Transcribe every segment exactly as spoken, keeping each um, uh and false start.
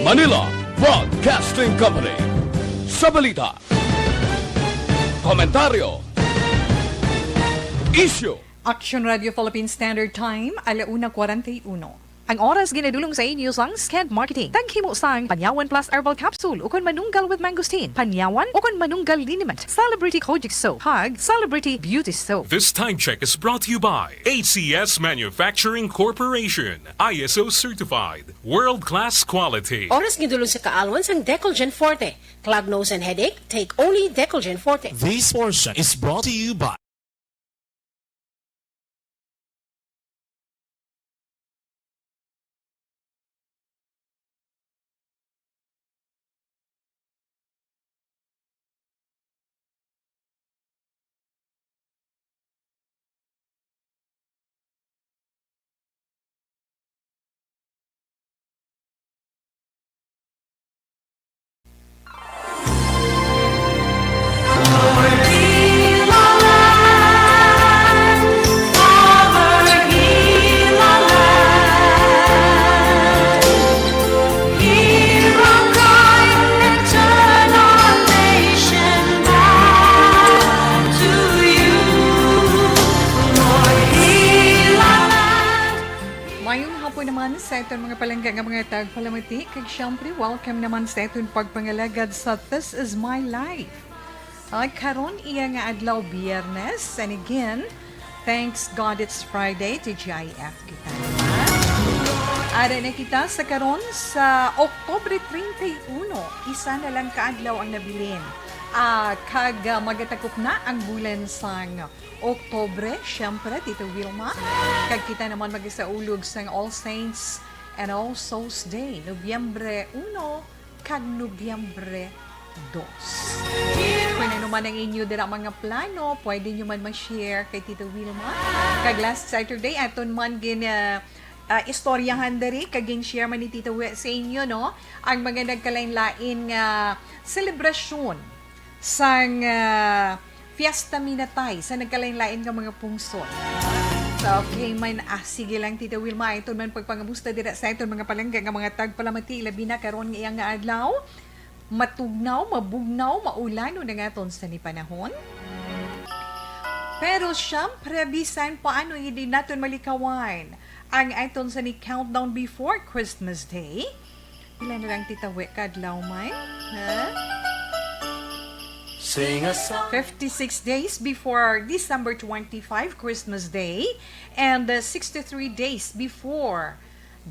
Manila Broadcasting Company. Sa balita, komentaryo, isyu. Action Radio Philippine Standard Time, ala una kwarenta y uno. Ang oras ginadulong sa inyo sang Skent Marketing. Taghimo sang Panyawan Plus Herbal Capsule ukon Manunggal with Mangosteen. Panyawan ukon Manunggal Liniment. Celebrity Kojic Soap. Hug Celebrity Beauty Soap. This time check is brought to you by A C S Manufacturing Corporation. I S O certified. World-class quality. Oras gindulong sa kaalwan sang Decolgen Forte. Clogged nose and headache? Take only Decolgen Forte. This portion is brought to you by Mayong hapon naman sa aton mga palangga nga mga tagpalamati, kag siyempre, welcome naman sa aton pagpangalagad sa This Is My Life. Ah, karon iya nga adlaw, Biyernes, and again, thanks God it's Friday, T G I F kita. Ara na kita sa karon sa Oktubre treinta y uno, isa na lang ka adlaw ang nabilin. Ah, kag, ah, magatakop na ang bulan sang Oktubre, siyempre, Tito Wilma. Kag kita naman magasaulog sang All Saints and All Souls Day, Nobyembre uno kag Nobyembre dos. Kung ano man ang inyo dira mga plano, pwede nyo man ma-share kay Tito Wilma. Kag last Saturday, aton man gin, ah, ah, istoryahan diri, kag gin-share man ni Tito Wi sa inyo, no? Ang mga nagkalain-lain nga selebrasyon sang, ah, Fiesta Minatay sa nagkalain-lain nga mga pungsod. So, okay man, ah, sige lang, Tita Wilma, aton man pagpangamusta dira sa aton mga palangga nga mga tagpalamati, labi na karon nga iya nga adlaw. Matugnaw, mabugnaw, maulanon ang aton sa ni panahon. Pero, syempre, bisan paano, hindi naton malikawan ang aton sa ni countdown before Christmas Day. Pila na lang, Tita Wi, kadlaw man? Ha? Sing a song. Fifty-six days before December twenty-five, Christmas Day, and, uh, sixty-three days before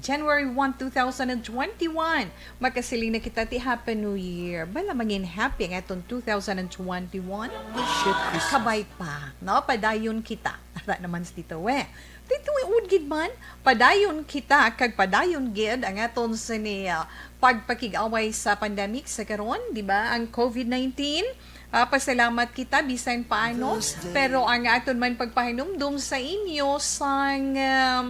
January one, two thousand and twenty-one. Makasiling na kita ti Happy New Year. Bala mangin happy ang aton two thousand and twenty-one. Wish you Christmas. Kabay pa, no? Padayon kita. Ara naman si Tito Wi. Tito Wi, ud gid man, padayon kita kag padayon gid ang aton sini, ah, pagpakig-away sa pandemic sa karon, di ba? Ang covid nineteen, ah, pasalamat kita bisan paano, pero ang aton man pagpahinumdom sa inyo sang, um,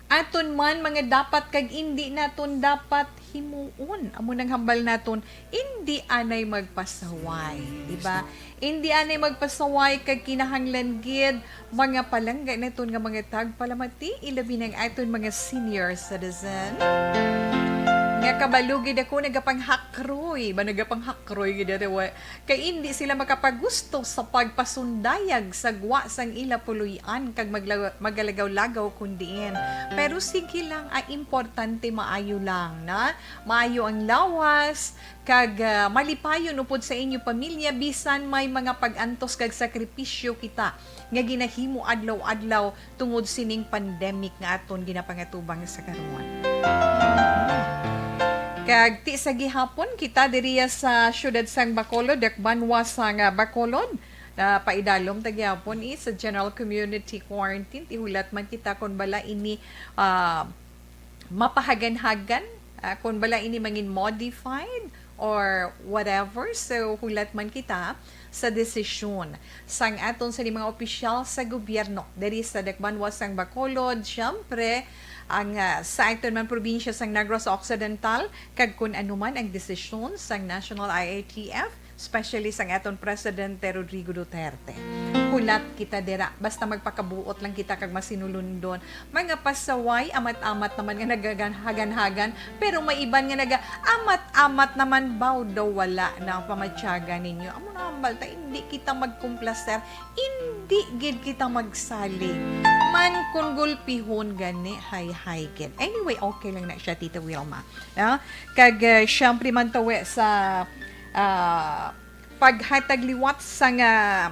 aton man mga dapat kag indi naton dapat himuon. Amo nang hambal naton, indi anay magpasaway, di ba? Indi anay magpasaway kag kinahanglan gid mga palangga naton nga mga tagpalamati, ilabi na ang aton mga senior citizen. Nga kabalo gid ako nagapanghakroy, ba nagapanghakroy gid diri, wa-, kay indi sila makapagusto sa pagpasundayag sa gwa sang ila puloy-an kag magla-, magalagaw-lagaw kun diin. Pero sige lang, ang importante maayo lang, na? Maayo ang lawas, kag, ah, malipayon upod sa inyo pamilya, bisan may mga pag-antos kag sakripisyo kita nga ginahimo adlaw-adlaw tungod sining pandemic nga aton ginapangatubang sa karon. Kag ti sa gihapon, kita diriya sa siyudad sang Bacolod, dakbanwa sang, ah, Bacolod, na paidalom ta gihapon, eh, sa general community quarantine. Ti hulat man kita kon bala ini, ah, mapahagan-hagan, ah, kon bala ini mangin modified or whatever. So, hulat man kita sa desisyon sang aton sa mga opisyal sa gobyerno diri sa dakbanwa sang Bacolod. Siyempre, ang, ah, sa aton man probinsya sang Negros Occidental, kag kun ano man ang desisyon sang National I A T F, especially sang aton Presidente Rodrigo Duterte. Hulat kita dira, basta magpakabuot lang kita kag masinulundon. Mga pasaway, amat-amat naman nga nagaganhagan-hagan, pero may iban nga naga-amat-amat naman, baw daw wala na ang pamatyagan ninyo. Amo na ang balta, hindi kita magkumplaser, hindi gid kita magsalig. Man kung gulpihon gani, hay-hay gid. Anyway, okay lang na siya, Tita Wilma. No? Kag, uh, syempre man tawi sa, ah, paghatag liwat sang, ah,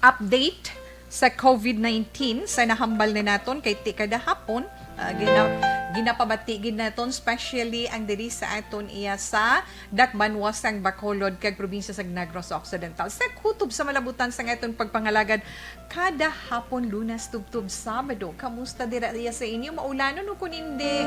update sa COVID nineteen sa nahambal na naton kay ti kada hapon, ah, gina-, ginapabati gid naton, especially ang diri sa aton iya sa dakbanwa sang Bacolod kag probinsya sa Negros Occidental. Sa kutob sa malabutan sang aton pagpangalagad kada hapon, Lunes tubtob Sabado. Kamusta dira iya sa inyo? Maulanon o kun hindi?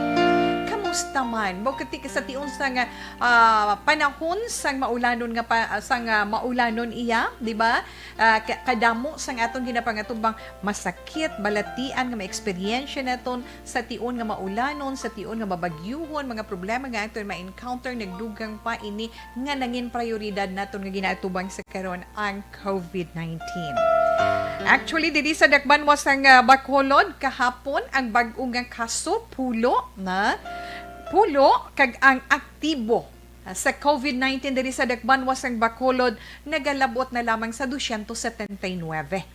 Kamusta man? Bukod ti-, sa tion sa nga, ah, panahon sang maulanon nga pa, sang, ah, maulanon iya, di ba? Ah, ka-, kadamo sang aton ginapangatubang masakit, balatian nga maeksperiensya naton sa tion nga maulanon, sa tion nga mabagyuhon, mga problema nga aton ma-encounter, nagdugang pa ini nga nangin prioridad naton nga ginaatubang sa karon ang COVID nineteen. Actually, diri sa dakbanwa sang, ah, Bacolod, kahapon ang bag-o nga kaso, pulo na, pulo, kag ang aktibo, ah, sa COVID nineteen diri sa dakbanwa sang Bacolod nagalabot na lamang sa dosyentos setenta y nuebe.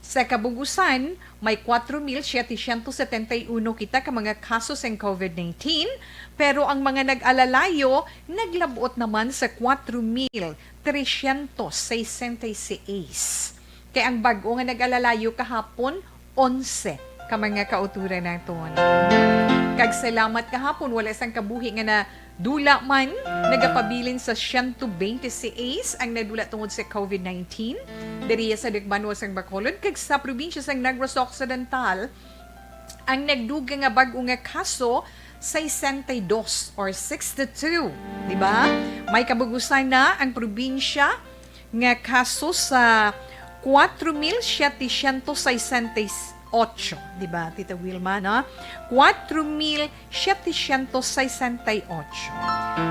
Sa kabugusan, may kwatro mil setecientos setenta y uno kita ka mga kaso sang COVID nineteen, pero ang mga nag-alalayo naglabot naman sa kwatro mil tresyentos sesenta y seis. Kay ang bag-o nga nag-alalayo kahapon, onse ka mga kauturan naton. Kag salamat kahapon, wala sang kabuhi nga na dula man, nagapabilin sa siyento bente seis ang nadula tungod sa COVID nineteen diri sa dakbanwa sang Bacolod, kag sa probinsya sang Negros Occidental, ang nagdugang nga bag-o nga kaso, sesenta y dos or sixty-two, di ba? May kabugusan na ang probinsya nga kaso sa kwatro mil setecientos sesenta y ocho, di ba, Tita Wilma, no? Kwatro mil setecientos sesenta y ocho.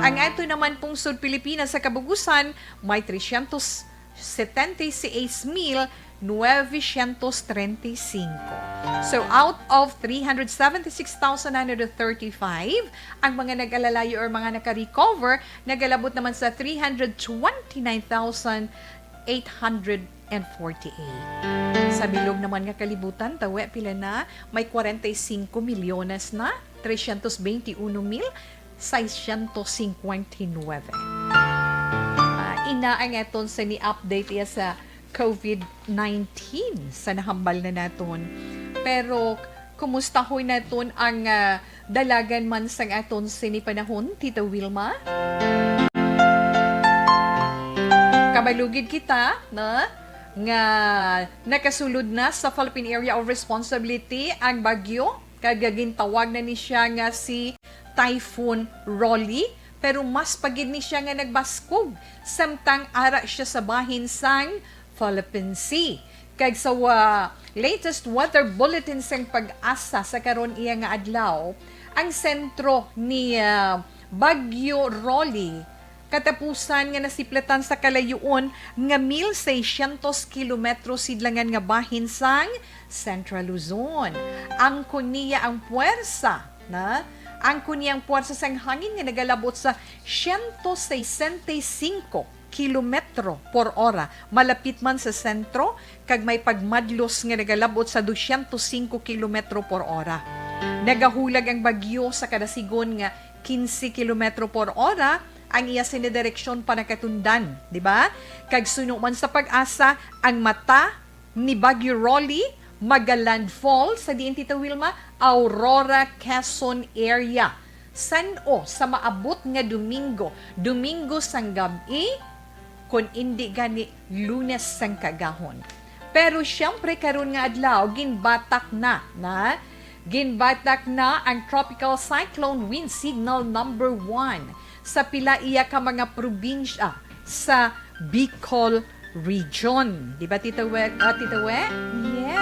Ang ato naman pungsod Pilipinas sa kabugusan, may tresyentos setenta y seis mil novecientos treinta y cinco. So, out of three hundred seventy-six thousand nine hundred thirty-five, ang mga nag-alalayo or mga naka-recover, nagalabot naman sa three hundred twenty-nine thousand eight hundred forty-eight. Sa bilog naman nga kalibutan, tawi, pila na? May kwarenta y singko milyones na, tresyentos bente y uno mil seiscientos cincuenta y nuebe. Ah, ina ang aton sini update iya sa COVID nineteen sa nahambal na naton. Pero kumustahoy naton ang, ah, dalagan man sang aton sini panahon, Tita Wilma? Kabalugid kita, no, nga nakasulod na sa Philippine Area of Responsibility ang bagyo, kag gintawag na ni siya nga si Typhoon Rolly, pero mas pa gid ni siya nga nagbaskog, samtang ara siya sa bahin sang Philippine Sea. Kag sa, ah, latest weather bulletin sang PAGASA sa karon iya nga adlaw, ang sentro ni, ah, Bagyo Rolly katapusan nga nasiplatan sa kalayuon nga mil seiscientos kilometro sidlangan nga bahin sang Central Luzon. Angkon niya ang puwersa, na, angkon niya ang puwersa sang hangin nga nagalabot sa siyento sesenta y singko kilometro por ora, malapit man sa sentro, kag may pagmadlos nga nagalabot sa dosyentos singko kilometro por ora. Nagahulag ang bagyo sa kadasigon nga kinse kilometro por ora, ang iya sini direksyon panakatundan, di ba? Kag suno man sa PAGASA, ang mata ni Bagyo Rolly maga-landfall sa diin, Tita Wilma? Aurora, Quezon area. San-o sa maabot nga Domingo, Domingo sang gab-i, kun indi gani Lunes sang kaagahon. Pero siyempre, karon nga adlaw, ginbatak na, na, ginbatak na ang Tropical Cyclone Wind Signal number one sa pila iya ka mga probinsya sa Bicol Region. Di ba, Tita We? Ah, Tita We? Yes.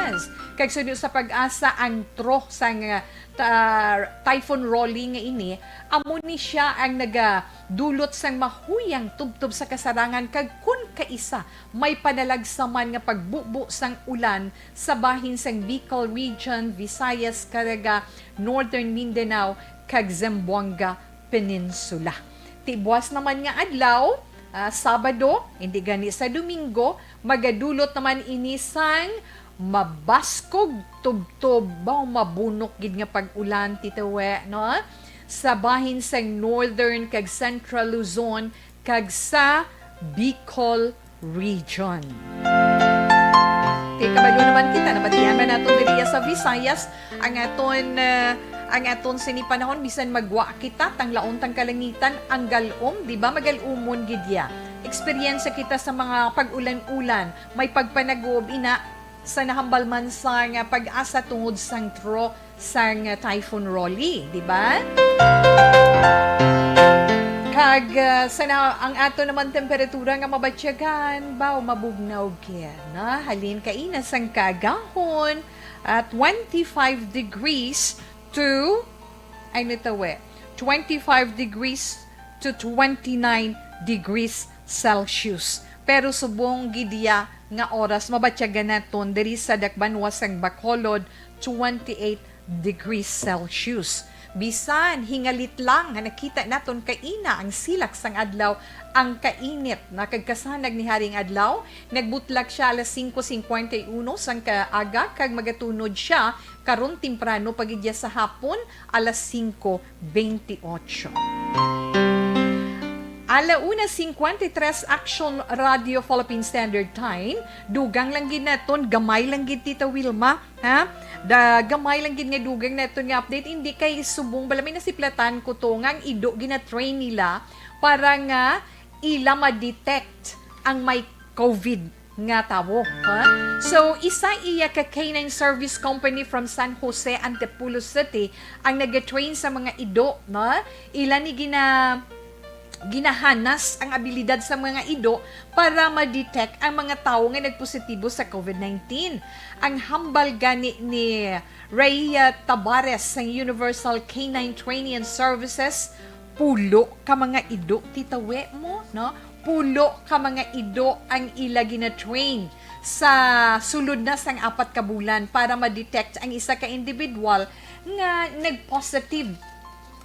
Kag suno sa PAGASA, ang tro sang, ah, ta-, Typhoon Rolly nga ini, amo ni siya ang nagadulot sang mahuyang tubtob sa kasarangan, kag kun kaisa, may panalagsaman nga pagbubo sang ulan sa bahin sang Bicol Region, Visayas, kag, ah, Northern Mindanao, kag Zamboanga Peninsula. Ti buas naman nga adlaw, ah, Sabado, hindi gani sa Domingo, magadulot naman ini sang mabaskog tubtob, baw mabunok gid nga pag-ulan, Tita We, no? Sa bahin sang Northern kag Central Luzon kag sa Bicol Region. Kay kabalo naman kita, nabatian man naton diri sa Visayas, ang aton, ah, ang aton sini panahon, bisan magwa kita, tanglaon tang kalangitan, ang galom, di ba? Magalumon gid ya. Eksperyensya kita sa mga pag-ulan-ulan, may pagpanagob ina sa nahambal man sa nga PAGASA tungod sang tro sang Typhoon Rolly, di ba? Kag, ah, sa na, ang ato naman temperatura nga mabatyagan, baw, mabugnaw gid, na halin kaina sang kaagahon, at twenty-five degrees to, ay, nito, eh, twenty-five degrees to twenty-nine degrees Celsius. Pero subong gid ya nga oras, mabatyagan naton diri sa dakbanwa sang Bacolod, twenty-eight degrees Celsius. Bisan hingalit lang nga nakita naton kaina ang silak sang adlaw, ang kainit na kag kasanag ni haring adlaw, nagbutlak siya alas singko singkwenta y uno sang kaaga kag magatunod siya karon temprano pa gid ya sa hapon, alas singko bentiocho. Ala una singkwenta y tres, Action Radio Philippine Standard Time. Dugang lang gid naton, gamay lang gid, Tita Wilma, ha? Da, gamay lang gid nga dugang naton nga update. Hindi kay subong bala, may nasiplatan ko to nga ang ido gina-train nila para nga ila ma-detect ang may COVID nga tawo, ha? So, isa iya ka canine service company from San Jose, Antipolo City, ang nag-train sa mga ido, no? Ila ni gina-, ginahanas ang abilidad sa mga ido para ma-detect ang mga tawo nga nagpositibo sa COVID nineteen. Ang hambal gani ni Rhea Tabares sang Universal Canine Training and Services, pulo ka mga ido, Tita We, mo, no? Pulo ka mga ido ang ila gina-train sa sulod na sang apat ka bulan para ma-detect ang isa ka individual nga nag-positive,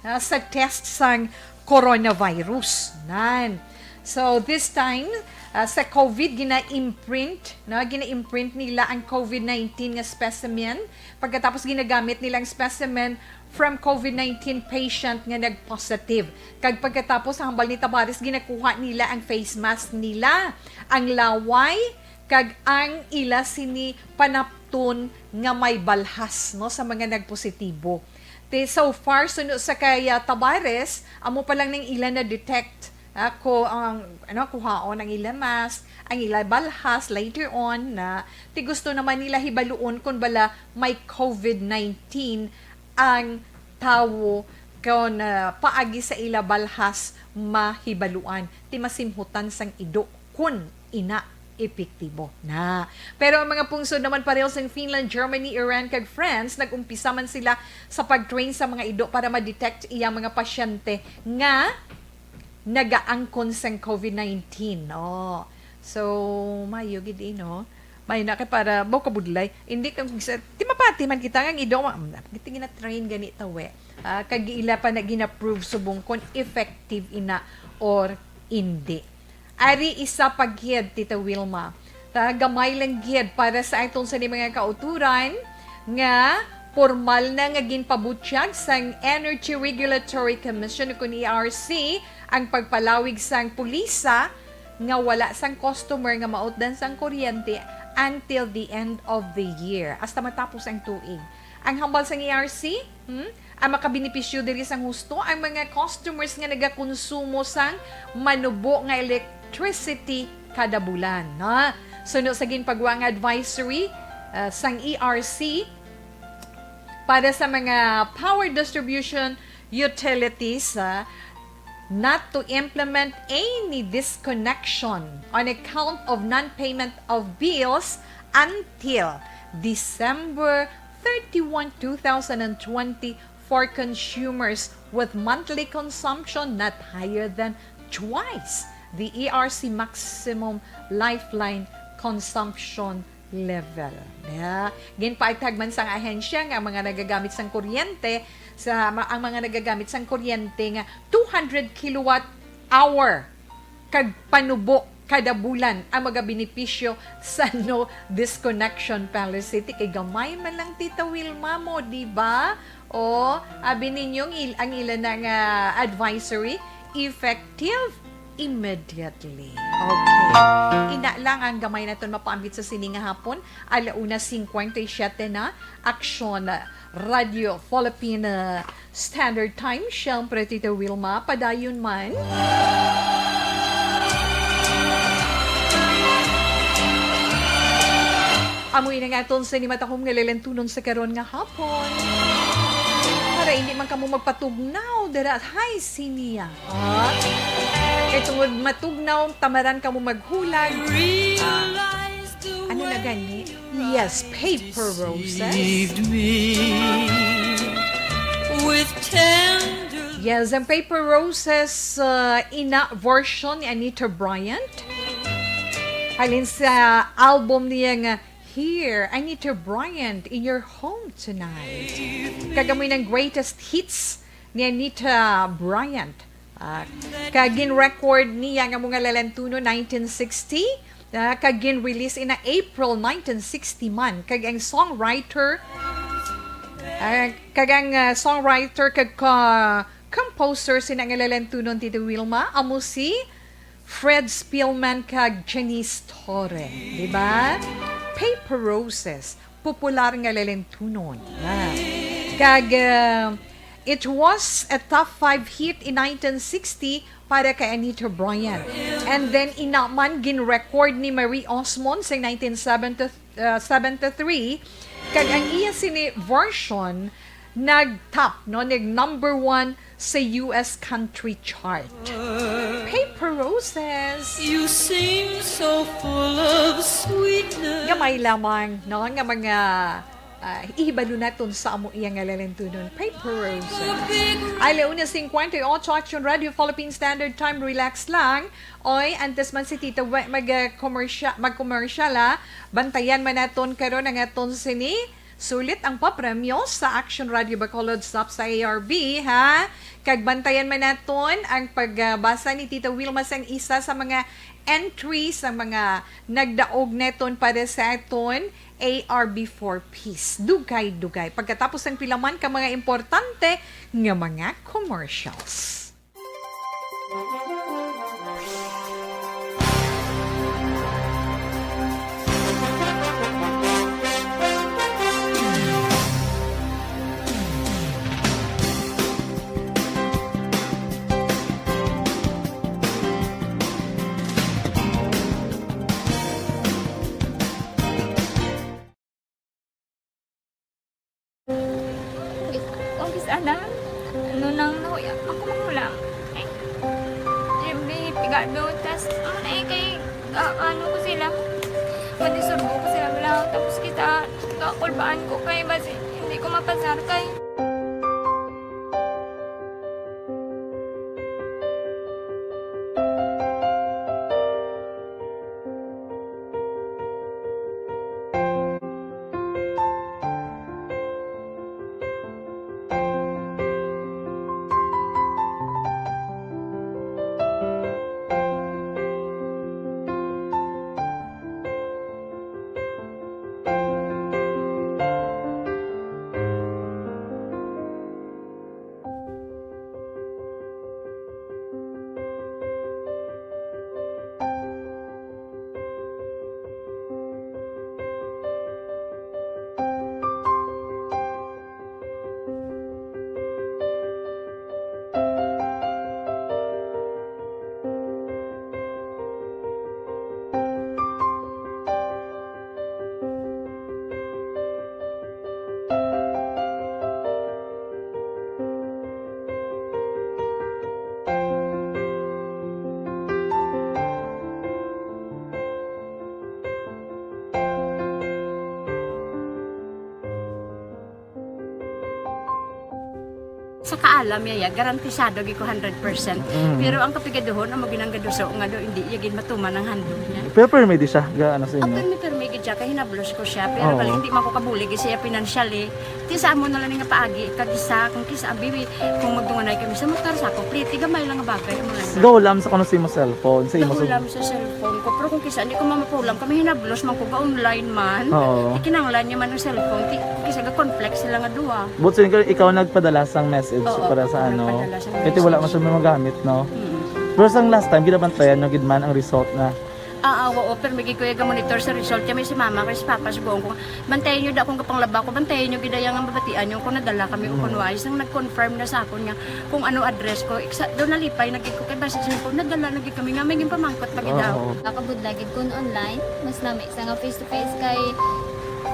ah, sa test sang coronavirus. Nan. So, this time, ah, sa COVID, gina-imprint, no? Gina-imprint nila ang COVID nineteen nga specimen. Pagkatapos, ginagamit nila ang specimen from COVID nineteen patient nga nag-positive. Kag pagkatapos, sa hambal ni Tabares, ginakuha nila ang face mask nila, ang laway, kag ang ila sini panapton nga may balhas, no, sa mga nagpositibo. Ti, so far, suno sa kay, ah, Tabares, amo pa lang ning ila na-detect, ah, ko ang, ano, kuhaon ang ila mask, ang ila balhas, later on na, ti gusto naman nila hibaluon kung bala may COVID nineteen ang tawo kon, ah, paagi sa ila balhas mahibaluan, ti masimhutan sang ido kun ina epektibo na. Pero ang mga pungsod naman pareho sang Finland, Germany, Iran, kag France, nag-umpisa man sila sa pag-train sa mga ido para ma-detect iyang mga pasyente nga nagaangkon sang COVID nineteen. Oh. So, mayo gid, eh, no? May na kay para mo kabudlay. Hindi ka sa, ti mapati man kita nga ang ido, ma-, gina-train gani ta, we. Ah, kag ila pa na gina-prove subong kon effective ina or hindi. Ari isa pa gid, Tita Wilma. Ta, gamay lang gid para sa aton sa ni mga kauturan nga pormal na nga ginpabutyag sang Energy Regulatory Commission, kun E R C, ang pagpalawig sang pulisa nga wala sang customer nga mautdan sang kuryente until the end of the year, hasta matapos ang tuig. Ang hambal sang E R C, hmm, ang makabenepisyo diri sang husto ang mga customers nga nagakonsumo sang manubo nga electricity kada bulan, no? Suno sa ginpagwa nga advisory, ah, sang E R C para sa mga power distribution utilities, ah, not to implement any disconnection on account of non-payment of bills until December thirty-one, two thousand and twenty for consumers with monthly consumption not higher than twice the E R C maximum lifeline consumption level. Yeah. Ginpaitag man sang ahensya nga ang mga nagagamit sang kuryente sa ma-, ang mga nagagamit sang kuryente nga two hundred kilowatt hour kag panubo kada bulan ang magabenepisyo sa no disconnection policy. Ti kay gamay man lang, Tita Wilma, mo, di ba? O, abi ninyo ang il-, ang ila na nga advisory, effective immediately. Okay. Ina lang ang gamay naton mapaambit sa sini nga hapon. Ala una cincuenta y siete na, Aksyon Radio Philippine Standard Time. Siyempre, Tita Wilma, padayon man. Amo ini nga aton sini matahom nga lalantunon sa karon nga hapon. Para hindi man kamo magpatugnaw dira, hay, siniya. Ah? Kay tungod matugnaw, tamaran kamo maghulag. Ah, ano na gani? Yes, Paper Roses. Yes, ang Paper Roses, uh, ina version ni Anita Bryant. Halin sa album niya nga Here, Anita Bryant, In Your Home Tonight. Kag amo ng greatest hits ni Anita Bryant. Ah, kag gin-record niya nga mga lalantuno nineteen sixty, ah, kag gin-release ina April nineteen sixty man. Kag ang songwriter, ah, kag ang, ah, songwriter kag ka-, composer sina nga lalantunon, Tita Wilma, amo si Fred Spillman kag Janice Torre, di ba? Paper Roses, popular nga lalantunon. Ah. Kag, uh, it was a top five hit in nineteen sixty para kay Anita Bryant. And then, ina man gin-record ni Marie Osmond sa nineteen seventy, uh, seventy-three, kag ang iya sini version nag-top, no, nag number one sa U S country chart. Paper Roses. You seem so full of sweetness. Gamay lamang, no, nga mga, ah, ihibalo naton sa amo iya nga lalantunon. Paper Roses. Alauna cincuenta y ocho, Action Radio Philippine Standard Time, relax lang. Oy, antes man si Tita We-, mag, ah, commercia-, mag-commercial, ah. Bantayan man naton karon ang aton sini. Sulit ang papremyo sa Action Radio Bacolod, stop sa A R B, ha? Kag bantayan man naton ang pagbasa ni Tita Wilma sang isa sa mga entry sa mga nagdaog neton para sa aton A R B for Peace. Dugay-dugay. Pagkatapos ang pila man ka mga importante nga mga commercials. Ang bis-, ang bis-, ana, ano nang nahuya ako manghulam? Ay, siyempre, pigado. Tas, ano na eh, kay, ah, ano ko sila, madisurbo ko sila lang. Tapos kita, kakulbaan ko kay basi, hindi ko mapasar kay. Sa kaalam niya, ya, garantisado gid ko hundred percent. Mm. Pero ang kapigaduhon, amo ginang gaduso nga do, hindi iya gid matuman ang handog niya. Pero permi di siya, ga, ano sa inyo? Permi, permi gid siya, kay hinablos ko siya. Pero Oo. Bali, hindi man ko kabulig siya financially. Ti sa amo na lang nga paagi, kag isa, kung kisa, abi, kung magdunganay kami sa motor, sa ako, pliti, gamay lang nga bagay, amo lang. Go, lam sa kuno sa imo cellphone, sa imo Go, sa lam sa cellphone ko. Pero kung kisa, hindi ko mamapulam, kami hinablos man ko, ga online man. Oo. Ti kinahanglan niya man ang cellphone, ti, kisa ga-conflict sila nga duha. But since ikaw nagpadala sang message Oo, para sa ako ano, nagpadala sang kaya ti wala man message. Siya magamit, no? Mm. Pero sang last time, ginabantayan nyo gid man ang result na. Ah, ah, oo, pero may gid ko yung monitor sa result. Kami si mama, kay si papa, sugoon ko, "Bantayan nyo da akong kapanglaba ko, bantayan nyo gid ang mabatian nyo kung nadala kami o Mm. kung wala." Isang nag-confirm na sa akon nga kung ano address ko. Iksa, doon nalipay na gid ko, kay basta siya ko, nadala na gid kami nga, may ginpamangkot pa gid daw. Oo. Nakabudlay gid kun online, mas lami sa nga face to face kay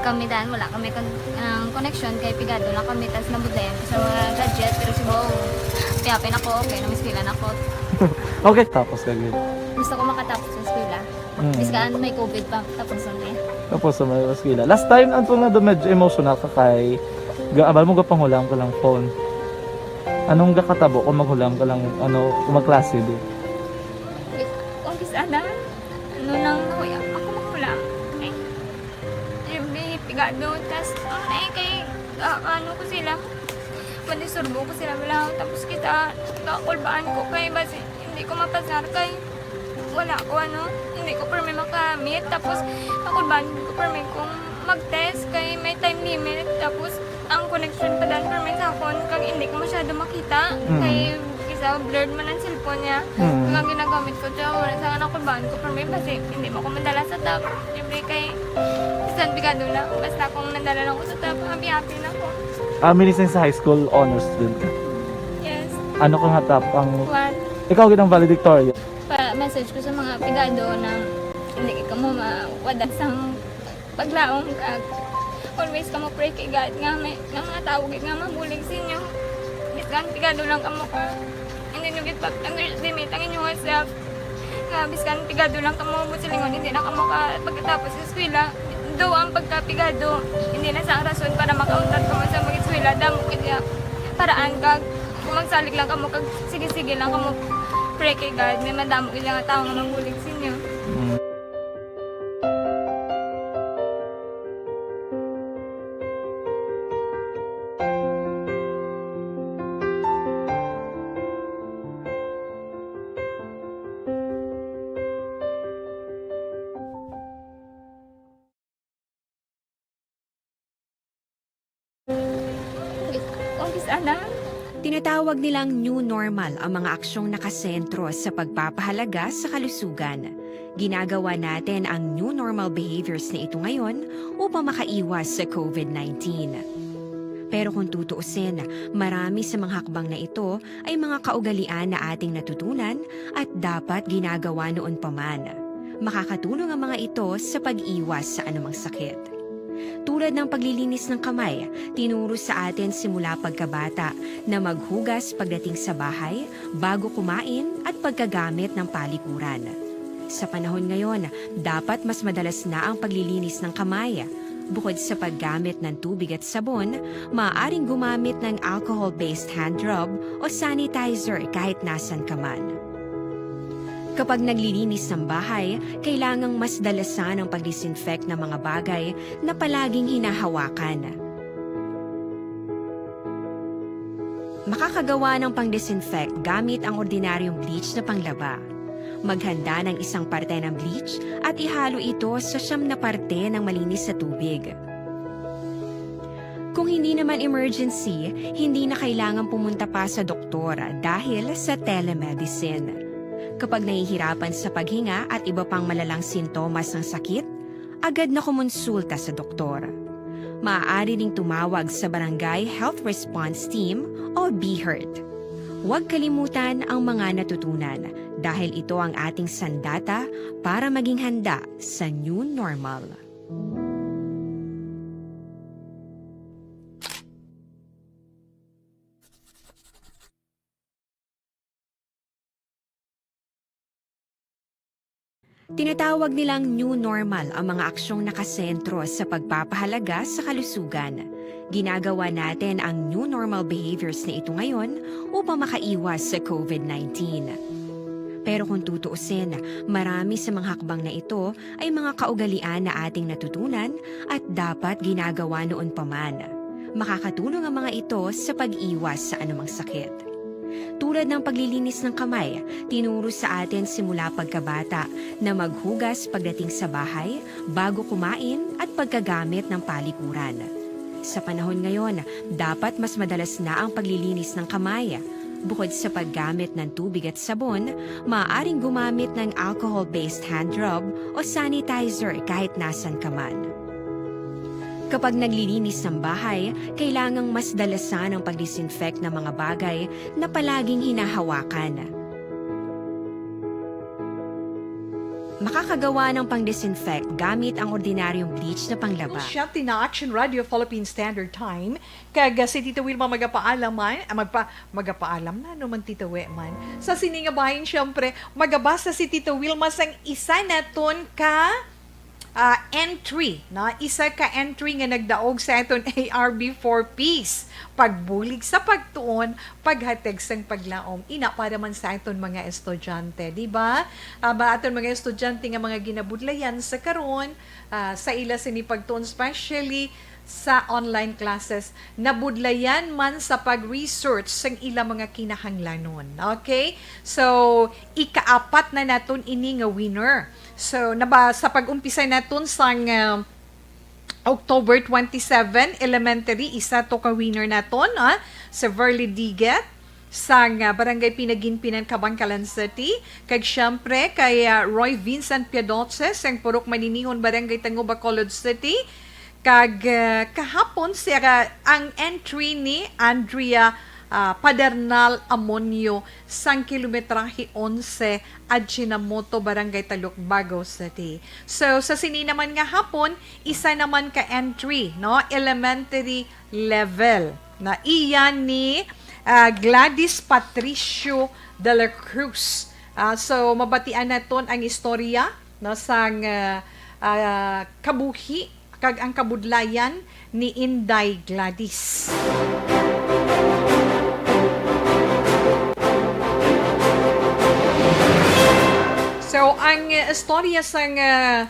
kami dan, wala kami kon-, ang connection kay pigado lang kami, tas nabudlayan ko sa mga gadget, pero si Bong, piyapin ako, okay na, mas pila na ako. Okay, tapos ka gid. Gusto ko makatapos sa eskwela. Mm. Bis ka may covid pa, tapos ang niya. Tapos sa may eskwela. Last time, ang tunga do medyo emotional ka kay, ga-, abal mo gapanghulam ka lang phone. Anong gakatabo kung maghulam ka lang, ano, kung magklase di? Kung kis-, ano, ano lang, ako, ako maghulam. Eh, yung may pigado, tas, ang, eh, kay, ah, ano ko sila, madisturbo ko sila, wala, tapos kita, kakulbaan ko kay, basi, hindi ko mapasar kay, wala ko, ano, hindi ko permi makamit, tapos, kakulbaan ko permi kung mag-test kay may time limit, tapos, ang connection pa dan permi sa akon, kag hindi ko masyado makita, Mm. kay, kisa blurred man ang cellphone niya, Mm. kag ang ginagamit ko, siya, wala sa kakulbaan ko permi, basi, hindi mo ko madala sa top, siyempre kay, bisan pigado lang, basta kung nadala lang ko sa top, happy-happy na ko. Ah, minising sa high school, honor student ka? Yes. Ano ka nga top ang One. Ikaw gid ang valedictorian? Pa-message ko sa mga pigado na hindi ka mo mawadag sang paglaom, kag always ka mo pray kay God nga may, nga mga tawo gid nga mabulig sa inyo. Bisan pigado lang kamo ka, hindi nyo gid pag-underestimate ang inyong self. Nga bisan pigado lang kamo, buot silingon, hindi na kamo ka pagkatapos sa eskwela. Do ang pagkapigado, hindi na sa rason para makauntat kamo sa mag-eskwela. Damo gid nga paraan, kag kung magsalig lang kamo, kag sige-sige lang kamo pray kay God, may madamo gid nga tawo nga mabulig sa inyo. Mm. Kung kis-, ana? Tinatawag nilang new normal ang mga aksyong nakasentro sa pagpapahalaga sa kalusugan. Ginagawa natin ang new normal behaviors na ito ngayon upang makaiwas sa covid nineteen. Pero kung tutuusin, marami sa mga hakbang na ito ay mga kaugalian na ating natutunan at dapat ginagawa noon pa man. Makakatulong ang mga ito sa pag-iwas sa anumang sakit. Tulad ng paglilinis ng kamay, tinuro sa atin simula pagkabata na maghugas pagdating sa bahay, bago kumain, at pagkagamit ng palikuran. Sa panahon ngayon, dapat mas madalas na ang paglilinis ng kamay. Bukod sa paggamit ng tubig at sabon, maaaring gumamit ng alcohol-based hand rub o sanitizer kahit nasan ka man. Kapag naglilinis ng bahay, kailangang mas dalasan ang pag-disinfect ng mga bagay na palaging hinahawakan. Makakagawa ng pang-disinfect gamit ang ordinaryong bleach na panglaba. Maghanda ng isang parte ng bleach at ihalo ito sa siyam na parte ng malinis na tubig. Kung hindi naman emergency, hindi na kailangan pumunta pa sa doktor dahil sa telemedicine. Kapag nahihirapan sa paghinga at iba pang malalang sintomas ng sakit, agad na kumonsulta sa doktor. Maaari ring tumawag sa Barangay Health Response Team o BHERT. Huwag kalimutan ang mga natutunan dahil ito ang ating sandata para maging handa sa new normal. Tinatawag nilang new normal ang mga aksyong nakasentro sa pagpapahalaga sa kalusugan. Ginagawa natin ang new normal behaviors na ito ngayon upang makaiwas sa covid nineteen. Pero kung tutuusin, marami sa mga hakbang na ito ay mga kaugalian na ating natutunan at dapat ginagawa noon pa man. Makakatulong ang mga ito sa pag-iwas sa anumang sakit. Tulad ng paglilinis ng kamay, tinuro sa atin simula pagkabata na maghugas pagdating sa bahay, bago kumain, at pagkagamit ng palikuran. Sa panahon ngayon, dapat mas madalas na ang paglilinis ng kamay. Bukod sa paggamit ng tubig at sabon, maaaring gumamit ng alcohol-based hand rub o sanitizer kahit nasan ka man. Kapag naglilinis ng bahay, kailangang mas dalasan ang pag-disinfect ng mga bagay na palaging hinahawakan. Makakagawa ng pang-disinfect gamit ang ordinaryong bleach na panglaba. Siya tina Action Radio Philippine Standard Time, kag, ah, si Tita Wilma magapaalam man, ah, magpa-, magapaalam na naman, Tita We man. Sa sini nga bahin, siyempre, magabasa si Tita Wilma sang isa naton ka, ah, entry, no? Isa ka entry nga nagdaog sa aton A R B for Peace. Pagbulig sa pagtuon, paghatag sang paglaom. Ina para man sa aton mga estudyante, di ba? Ah, ba aton mga estudyante nga mga ginabudlayan sa karon, ah, sa ila sini pagtuon, especially sa online classes, nabudlayan man sa pag-research sang ila mga kinahanglanon. Okay? So, ikaapat na naton ini nga winner. So, naba, sa pag-umpisa naton sang, ah, October twenty-seven, elementary, isa to ka winner naton, ah, si Verly Diget, sang, ah, Barangay Pinaginpinan, Kabankalan City, kag siyempre kay, ah, Roy Vincent Piadoche, sang Purok Maninihon, Barangay Tango, Bacolod City, kag, ah, kahapon siya ka-, ang entry ni Andrea, ah, Padernal Amonio sang kilometrahe onse, Ajinomoto, Barangay Talukbago City. So, sa sini naman nga hapon, isa naman ka entry, no? Elementary level. Na iya ni, ah, Gladys Patricio de la Cruz. Ah, so, mabatian naton ang istorya, no, sang, ah, ah, kabuhi kag ang kabudlayan ni Inday Gladys. So, ang, eh, istorya sang, eh,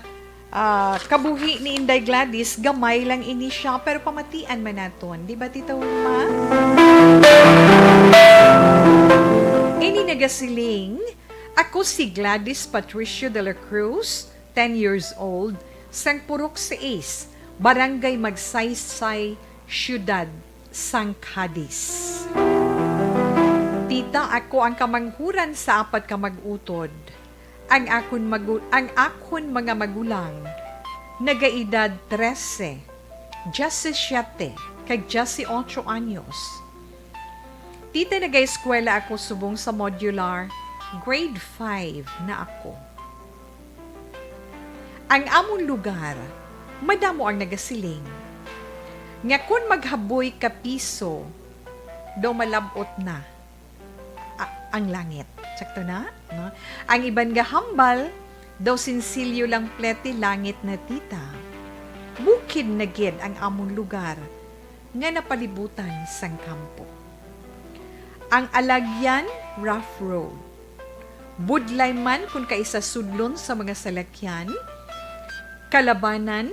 ah, kabuhi ni Inday Gladys, gamay lang ini siya, pero pamatian man naton. Di ba, Tita Wilma? Ini nagasiling, "Ako si Gladys Patricio de la Cruz, ten years old, sang Purok Seis, Barangay Magsaysay, Siyudad sang Cadiz. Tita, ako ang kamanghuran sa apat ka mag-utod. Ang akon magu-, ang akon mga magulang nagaedad trese, diyasisiete, kag diyasiyotso anyos. Tita, nagaeskwela ako subong sa modular, grade five na ako." Ang amon lugar, madamo ang nagasiling nga kon maghaboy ka piso, daw malab-ot na a-, ang langit. Sakto na, no? Ang iban nga hambal, daw sinsilyo lang plete langit na, tita. Bukid na gid ang amon lugar nga napalibutan sang kampo. Ang alagyan, rough road. Budlay man kon kaisa sudlon sa mga salakyan, kalabanan,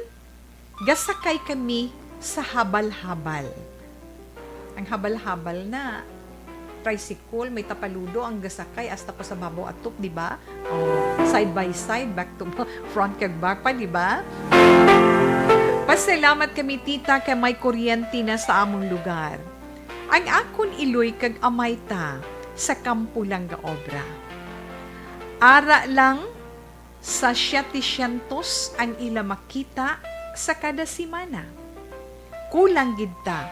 gasakay kami sa habal-habal. Ang habal-habal na tricycle, may tapaludo ang gasakay hasta pa sa babaw atop, di ba? Oh, side by side, back to front kag back pa, di ba? Pasalamat kami, tita, kay may kuryente na sa among lugar. Ang akon iloy kag amay ta sa kampo lang gaobra. Ara lang sa siyete syentos ang ila makita sa kada semana. Kulang gid ta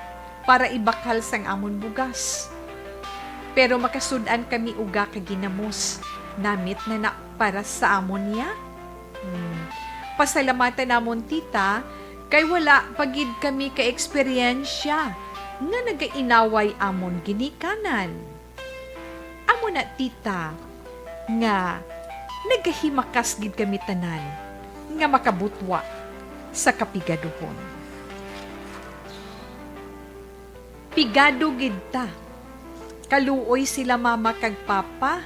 para ibakal sang amon bugas. Pero makasud-an kami uga ka ginamos, namit na na para sa amon niya. Hmm. Pasalamatan namon, tita, kay wala pa gid kami ka eksperyensya nga nagainaway amon ginikanan. Amo na, tita, nga Nagahimakas gid kami tanan nga makabutwa sa kapigaduhon. Pigado gid ta. Kaluoy sila mama kag papa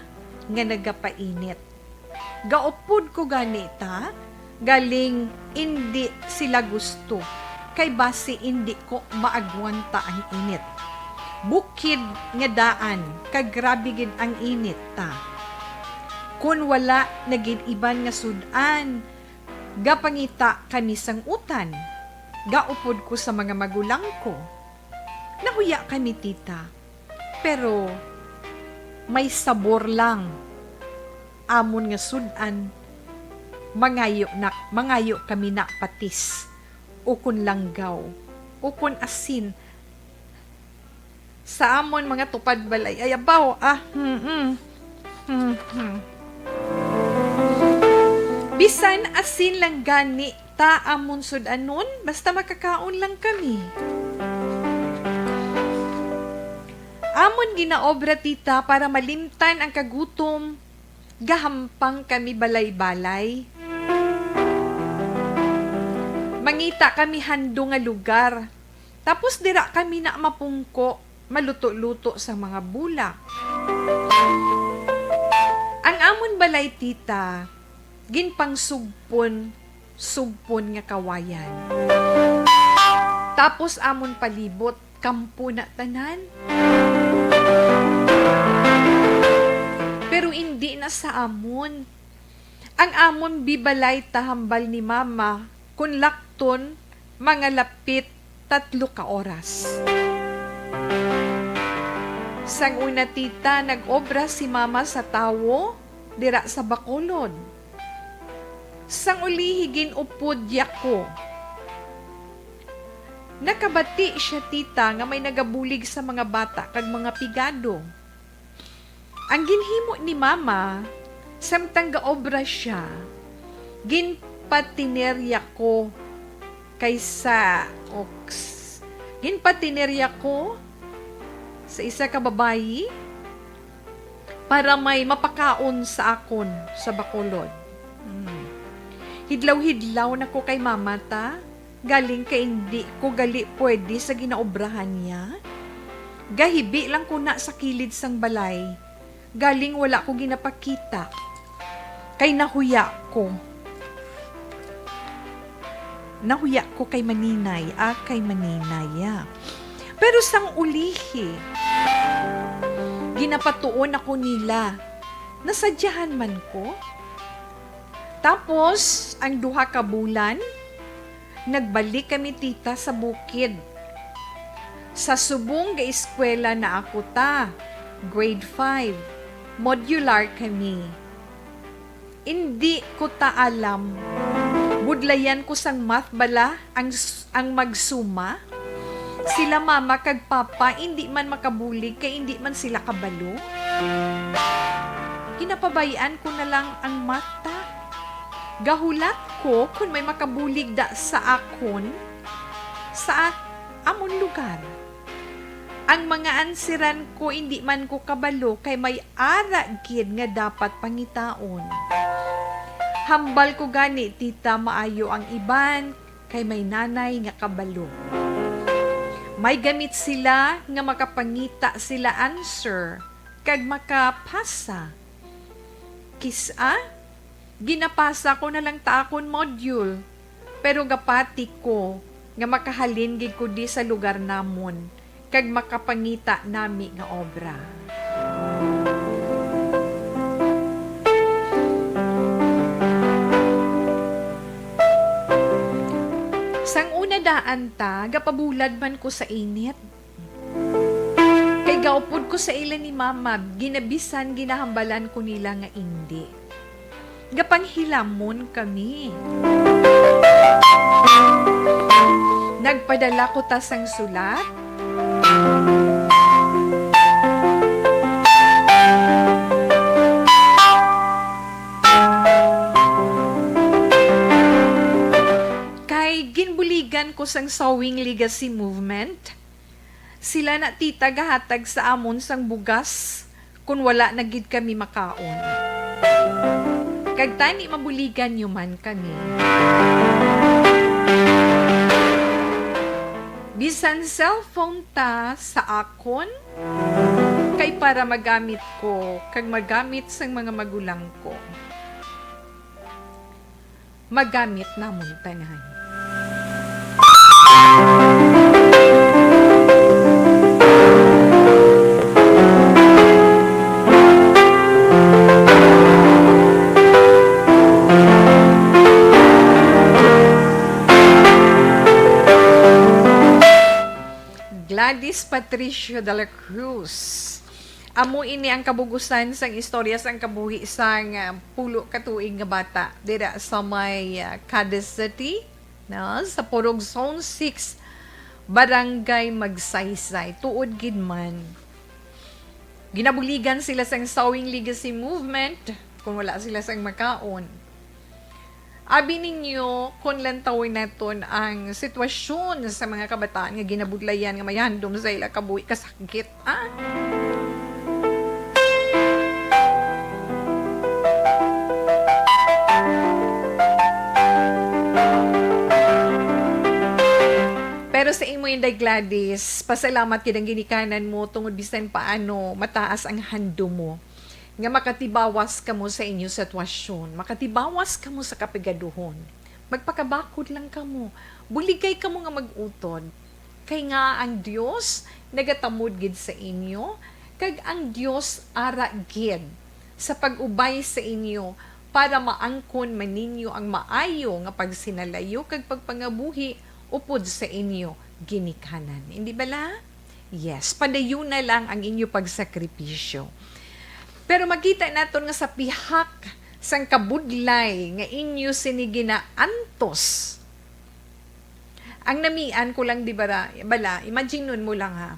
nga nagapainit. Gaupod ko gani ta, galing indi sila gusto, kay basi indi ko maagwanta ang init. Bukid nga daan, kag grabe gid ang init ta. Kon wala na gid iban nga sud-an, gapangita kami sang utan. Gaupod ko sa mga magulang ko. Nahuya kami, tita, pero may sabor lang. Amon nga sud-an, mangayo na, mangayo kami na patis, ukon langgaw, ukon asin. Sa amon mga tupad balay, ay abaw, ah, hmm, hmm. Hmm, hmm. Bisan asin lang gani ta amon sud-anon, basta makakaon lang kami. Amon ginaobra, tita, para malimtan ang kagutom, gahampang kami balay-balay. Mangita kami handom nga lugar. Tapos dira kami na mapungko, maluto-luto sa mga bulak. Ang amon balay, tita, ginpangsugpon, sugpon nga kawayan. Tapos amon palibot, kampo na tanan. Pero indi na sa amon. Ang amon bibalay ta hambal ni mama, kun lakton, mga lapit tatlo ka oras. Sang una, tita, nag-obra si mama sa tawo dira sa Bacolod. Sang ulihi, gin-upod ya ko. Nakabati sia, tita, nga may nagabulig sa mga bata kag mga pigado. Ang ginhimo ni mama, samtang gaobra sia, ginpatinerya ko kaysa, oks, ginpatinerya ko sa isa ka babayi para may mapakaon sa akon sa Bacolod. Hmm. Hidlaw-hidlaw na ko kay mama ta, galing kay indi ko gali pwede sa ginaobrahan niya. Gahibi lang ko na sa kilid sang balay, galing wala ko ginapakita, kay nahuya ko. Nahuya ko kay Maninay, ah, kay Maninay, ah. Pero sang ulihi, ginapatuon ako nila. Nasadyahan man ko. Tapos, ang duha ka bulan, nagbalik kami, tita, sa bukid. Sa subong ga eskwela na ako ta, grade five. Modular kami. Indi ko ta alam. Budlayan ko sang math bala ang s-, ang magsuma. Sila mama kag papa indi man makabulig kay indi man sila kabalo. Ginapabay-an ko na lang ang math ta. Gahulat ko kon may makabulig da sa akon sa amon lugar. Ang mga ansiran ko indi man ko kabalo kay may ara gid nga dapat pangitaon. Hambal ko gani, tita, maayo ang iban kay may nanay nga kabalo. May gamit sila nga makapangita sila answer kag makapasa. Kis-a, ginapasa ko na lang ta akon module, pero gapati ko nga makahalin gid ko di sa lugar namon kag makapangita nami nga obra. Sang una daan ta, gapabulad man ko sa init. Kay gaupod ko sa ila ni Mama, ginabisan ginahambalan ko nila nga indi. Gapanghilamon kami. Nagpadala ko ta sang sulat. Kay ginbuligan ko sang Sewing Legacy Movement. Sila na, tita, gahatag sa amon sang bugas kon wala na gid kami makaon. Kag tani mabuligan niyo man kami. Bisan cellphone ta sa akon, kay para magamit ko kag magamit sang mga magulang ko. Magamit namon tanan. Gladys Patricio de la Cruz. Amo ini ang kabugusan sang istorya sang kabuhi sang, ah, pulo ka tuig nga bata dira sa may, ah, Cadiz City, no? Sa Purog Zone six, Barangay Magsaysay. Tuod gid man, ginabuligan sila sang Sowing Legacy Movement kung wala sila sang makaon. Abi ninyo, kung lantawon naton ang sitwasyon sa mga kabataan nga ginabudlayan nga may handom sa ila kabuhi, kasakit, ah? Pero sa imo, Inday Gladys, pasalamat gid ang ginikanan mo tungod bisan paano mataas ang handom mo nga makatibawas kamo sa inyo sitwasyon, makatibawas kamo sa kapigaduhon. Magpakabakod lang kamo. Buligay kamo nga mag-utod. Kay nga ang Dios nagatamod gid sa inyo, kag ang Dios ara gid sa pag-ubay sa inyo, para maangkon man ninyo ang maayo nga pagsinalayo kag pagpangabuhi upod sa inyo ginikanan. Hindi bala? Yes, padayuna lang ang inyo pagsakripisyo. Pero makita naton nga sa pihak sang kabudlay nga inyo sini ginaantos, ang namian ko lang, di ba, ra-, bala, imagine nun mo lang, ha.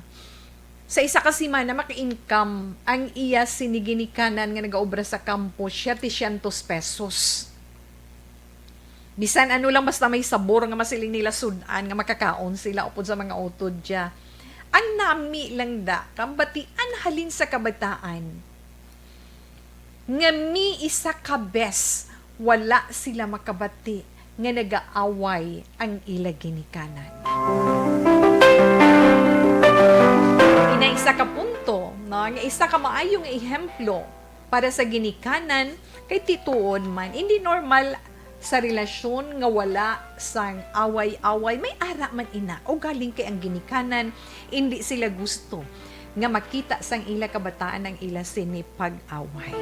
Sa isa ka semana, maka-income ang iya sini ginikanan nga nagaobra sa kampo, siyete syentos pesos. Bisan ano lang, basta may sabor nga masiling nila sud-an, nga makakaon sila upod sa mga utod dya. Ang nami lang da, kabatian halin sa kabataan, nga mi isa ka bes wala sila makabati nga nagaaway ang ila ginikanan. Ina isa ka punto, no, nga isa ka maayo nga ehemplo para sa ginikanan, kay tituod man, hindi normal sa relasyon nga wala sang away-away. May ara man ina, ugaling kay ang ginikanan, indi sila gusto nga makita sang ila kabataan ang ila sini pag-away.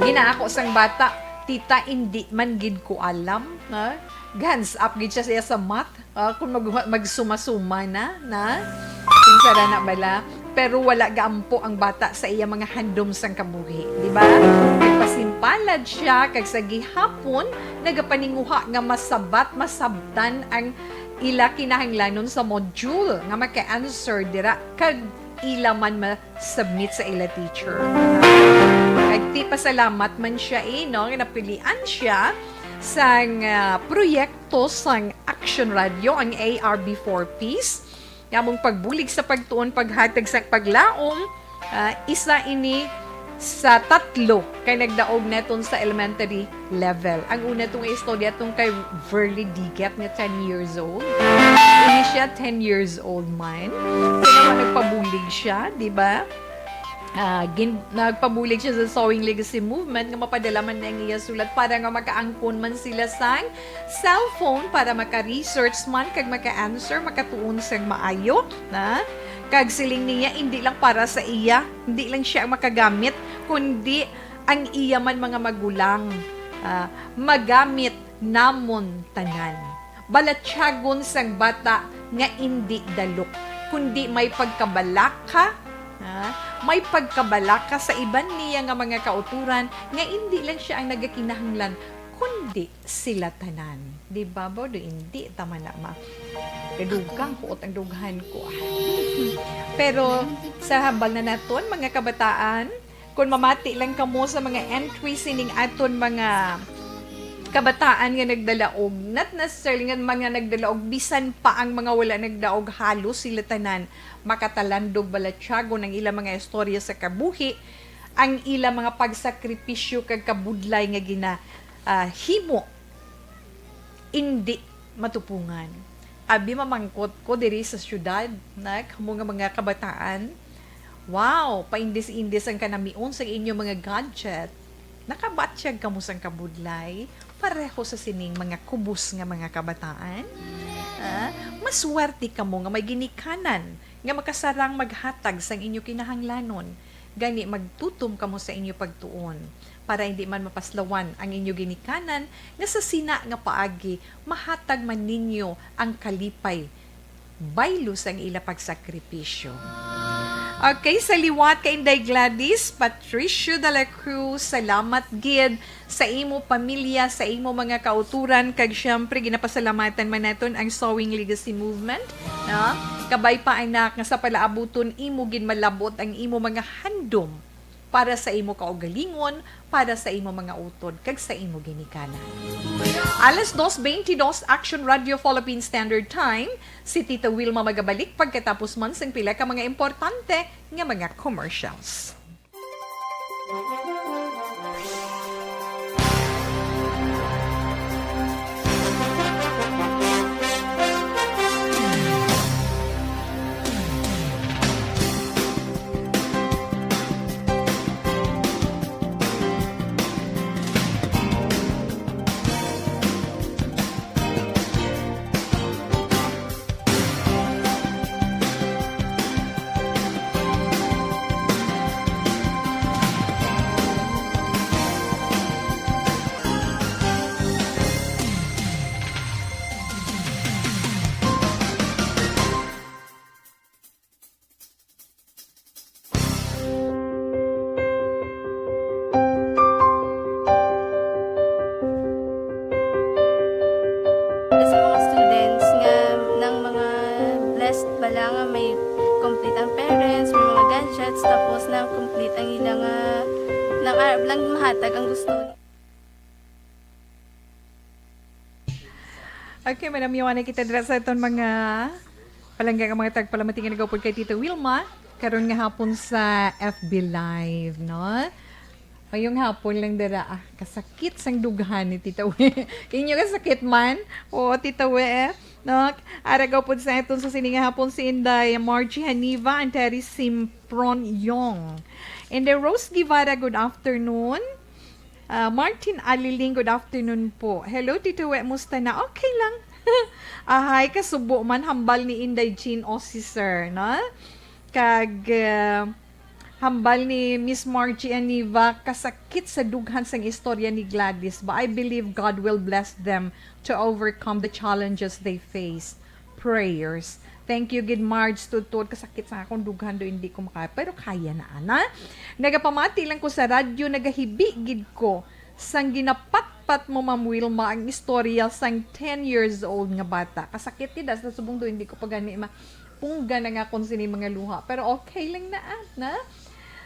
Ginaako sang bata, "Tita, indi man gid ko alam," ha? Hands up gid siya, siya sa math. Ah, kung mag-, magsumasuma na, na? Kinsa ra na bala? Pero wala gaampo ang bata sa iya mga handom sang kabuhi, di ba? Nagpasimpalad siya, kag sa gihapon, nagapaninguha nga masabat, masabtan ang ila kinahanglanon sa module nga maka-answer dira, kag ila man ma-submit sa ila teacher. Nagtipasalamat man siya, eh, no, nga napilian siya sang, ah, proyekto sang Action Radio, ang A R B four Ps. Nga among pagbulig sa pagtuon, paghatag sa paglaom, ah, isa ini sa tatlo kay nagdaog naton sa elementary level. Ang una tong istorya tong kay Verly Digat nga ten years old. Ini siya ten years old man. Kaya naman nagpabulig siya, di ba? Ah, gin-, nagpabulig siya sa Sowing Legacy Movement nga mapadala man na ang iya sulat para nga makaangkon man sila sang cellphone para maka-research man kag maka-answer, makatuon sang maayo, na? Kag siling niya, hindi lang para sa iya, hindi lang siya ang makagamit, kundi ang iya man mga magulang, ah, magamit namon tanan. Balatyagon sang bata nga indi dalok, kundi may pagkabalaka, ha? May pagkabalaka sa iban niya nga mga kauturan nga indi lang siya ang nagakinahanglan, kundi sila tanan. Di ba, Bodo? Indi tama na ma-, kadugang ko, ang dughan ko, ah. Pero sa hambal na naton, mga kabataan, kung mamati lang kamo sa mga entry sining aton mga kabataan nga nagdalaog, not necessarily nga mga nagdalaog, bisan pa ang mga wala nagdaog, halos sila tanan makatalandog balatyagon ang ilang mga istorya sa kabuhi. ang ila mga pagsakripisyo kag kabudlay nga gina, ah, himo indi matupungan. Abi, mamangkot ko diri sa syudad, na kamo nga mga kabataan, wow, paindis-indis ang kanamion sa inyo mga gadget. Nakabatyag kamo sang kabudlay, pareho sa sining mga kubos nga mga kabataan? Ah, maswerte kamo nga may ginikanan nga makasarang maghatag sang inyo kinahanglanon. Gani, magtutom kamo sa inyo pagtuon, para hindi man mapaslawan ang inyo ginikanan, nga sa sina nga paagi mahatag man ninyo ang kalipay baylo sang ila pagsakripisyo. Okay, sa liwat kay Inday Gladys Patricio de la Cruz, salamat gid sa imo pamilya, sa imo mga kauturan, kag siyempre ginapasalamatan man naton ang Sewing Legacy Movement, no? Kabay pa, anak, nga sa palaabuton imo gid malabot ang imo mga handom para sa imo kaugalingon, para sa imo mga utod, kag sa imo ginikanan. Alas dos beintidos, Action Radio Philippine Standard Time. Si Tita Wilma magabalik pagkatapos man sang pila ka mga importante nga mga commercials. Sa mga students nga nang mga blessed bala nga may complete ang parents, may mga gadgets, tapos nang complete ang ila nga, nang arab lang mahatag ang gusto. Okay, madam, yawa na kita dira sa aton mga palangga nga mga tagpalamati nga nagaupod kay Tita Wilma karon nga hapon sa F B Live, no? Mayong hapon lang dira. Ah, kasakit sang dughan ni Tita We. Inyo kasakit man? Oo, Tita We. No? Ara gapod sa aton sa sini nga hapon si Inday Margie Haniva and Terry Simpron Yong. Inday Rose Guevara, good afternoon. Ah, Martin Aliling, good afternoon po. Hello, Tito We, musta na? Okay lang. Ahay, kasubo man, hambal ni Inday Jean Osiser, no? Kag, ah, hambal ni Miss Margie Aniva, kasakit sa dughan sang istorya ni Gladys, but I believe God will bless them to overcome the challenges they face. Prayers. Thank you gid, Marge. Tuod-tuod, kasakit sa akong dughan do, hindi ko makaya. Pero kaya na, ana. Nagapamati lang ko sa radyo, nagahibi gid ko sang ginapatpat mo, Ma'am Wilma, ang istorya sang ten years old nga bata. Kasakit gid, hasta subong do, hindi ko pa gani ma-, pungga na nga kung sini mga luha. Pero okay lang na, ah, na?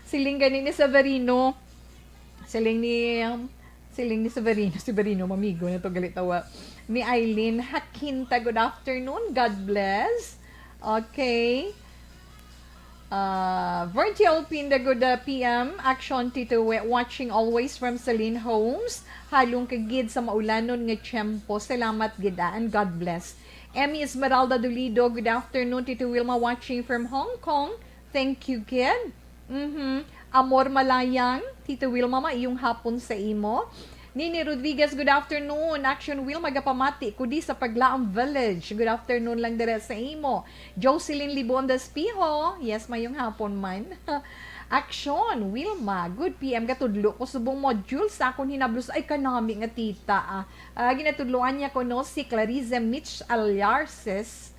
Siling gani ni Severino, siling ni, um, siling ni Severino, Severino, mamigo na to, gali tawa. Ni Eileen Jacinta, good afternoon, God bless. Okay. Ah, Virgil Pinda, good, uh, P M. Action, Tito We, watching always from Celine Homes. Halong ka gid sa maulanon nga tiyempo. Salamat gid, ah, and God bless. Emmy Esmeralda Dolido, good afternoon, Tito Wilma, watching from Hong Kong. Thank you, kid. Mhm. Amor Malayang, Tito Wilma, maayong hapon sa imo. Nini Rodriguez, good afternoon. Action, Wilma, gapamati ko di sa Paglaang Village. Good afternoon lang dira sa imo. Jocelyn Libon Despiho, yes, maayong hapon man. Action, Wilma, good P M, gatudlo ko subong module sa akon hinablos. Ay, kanami nga tita, ah. Ah, ginatudloan niya ko, no, si Clarice Mitch Alarces.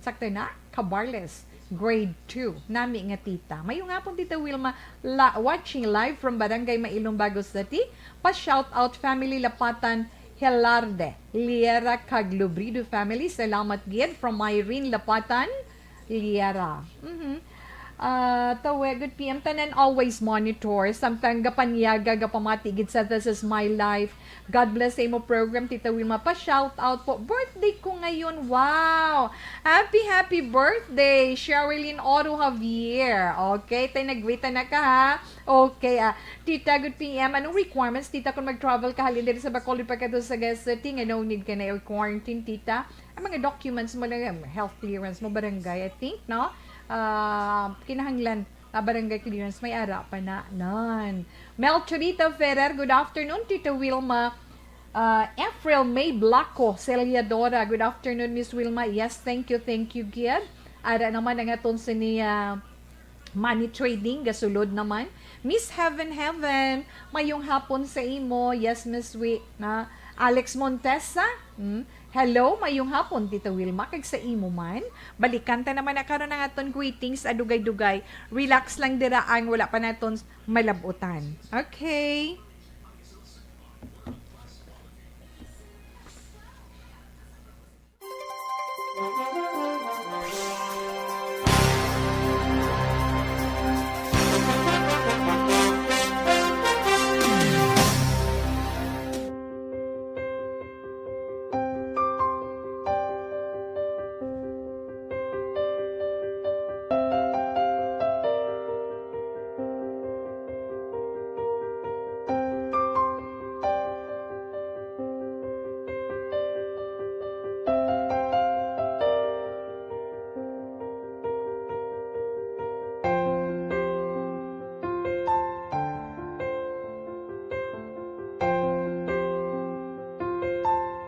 Sakto na? Cabarles, grade two. Nami nga tita. Maayong hapon, Tita Wilma. La-, watching live from Barangay Mailong, Bagos City. Pa-shout out family Lapatan, Helarde, Liera, kag Lubrido family. Salamat gid from Irene Lapatan, Liera. Mhm. Ah, tawe, good P M. Tanan always monitor. Samtang gapanyaga, gapamati gid sa This Is My Life. God bless sa imo program, Tita Wilma. Pa-shout out po. Birthday ko ngayon. Wow! Happy, happy birthday, Sherilyn Oro Javier. Okay, tay nagwita na ka, ha? Okay, ah. Tita, good P M. Anong requirements, Tita, kung mag-travel ka halin diri sa Bacolod pagkadto sa Sagasta City? Nga no need ka na i-quarantine, Tita? Ang mga documents mo lang, health clearance mo, barangay, I think, no? Ah, kinahanglan, ah, barangay clearance, may ara pa na, nan. Mel Chorita Ferrer, good afternoon, Tita Wilma. Ah, April May Blanco, Celia Dora, good afternoon, Miss Wilma. Yes, thank you, thank you, gid. Ara naman ang aton sini, ah, Money Trading, gasulod naman. Miss Heaven Heaven, mayong hapon sa imo. Yes, Miss Wi, na Alex Montesa. Hmm? Hello, mayong hapon, Tita Wilma, kag sa imo man. Balikan ta naman na karon ang aton greetings, adugay-dugay. Relax lang dira ang wala pa naton malab-utan. Okay.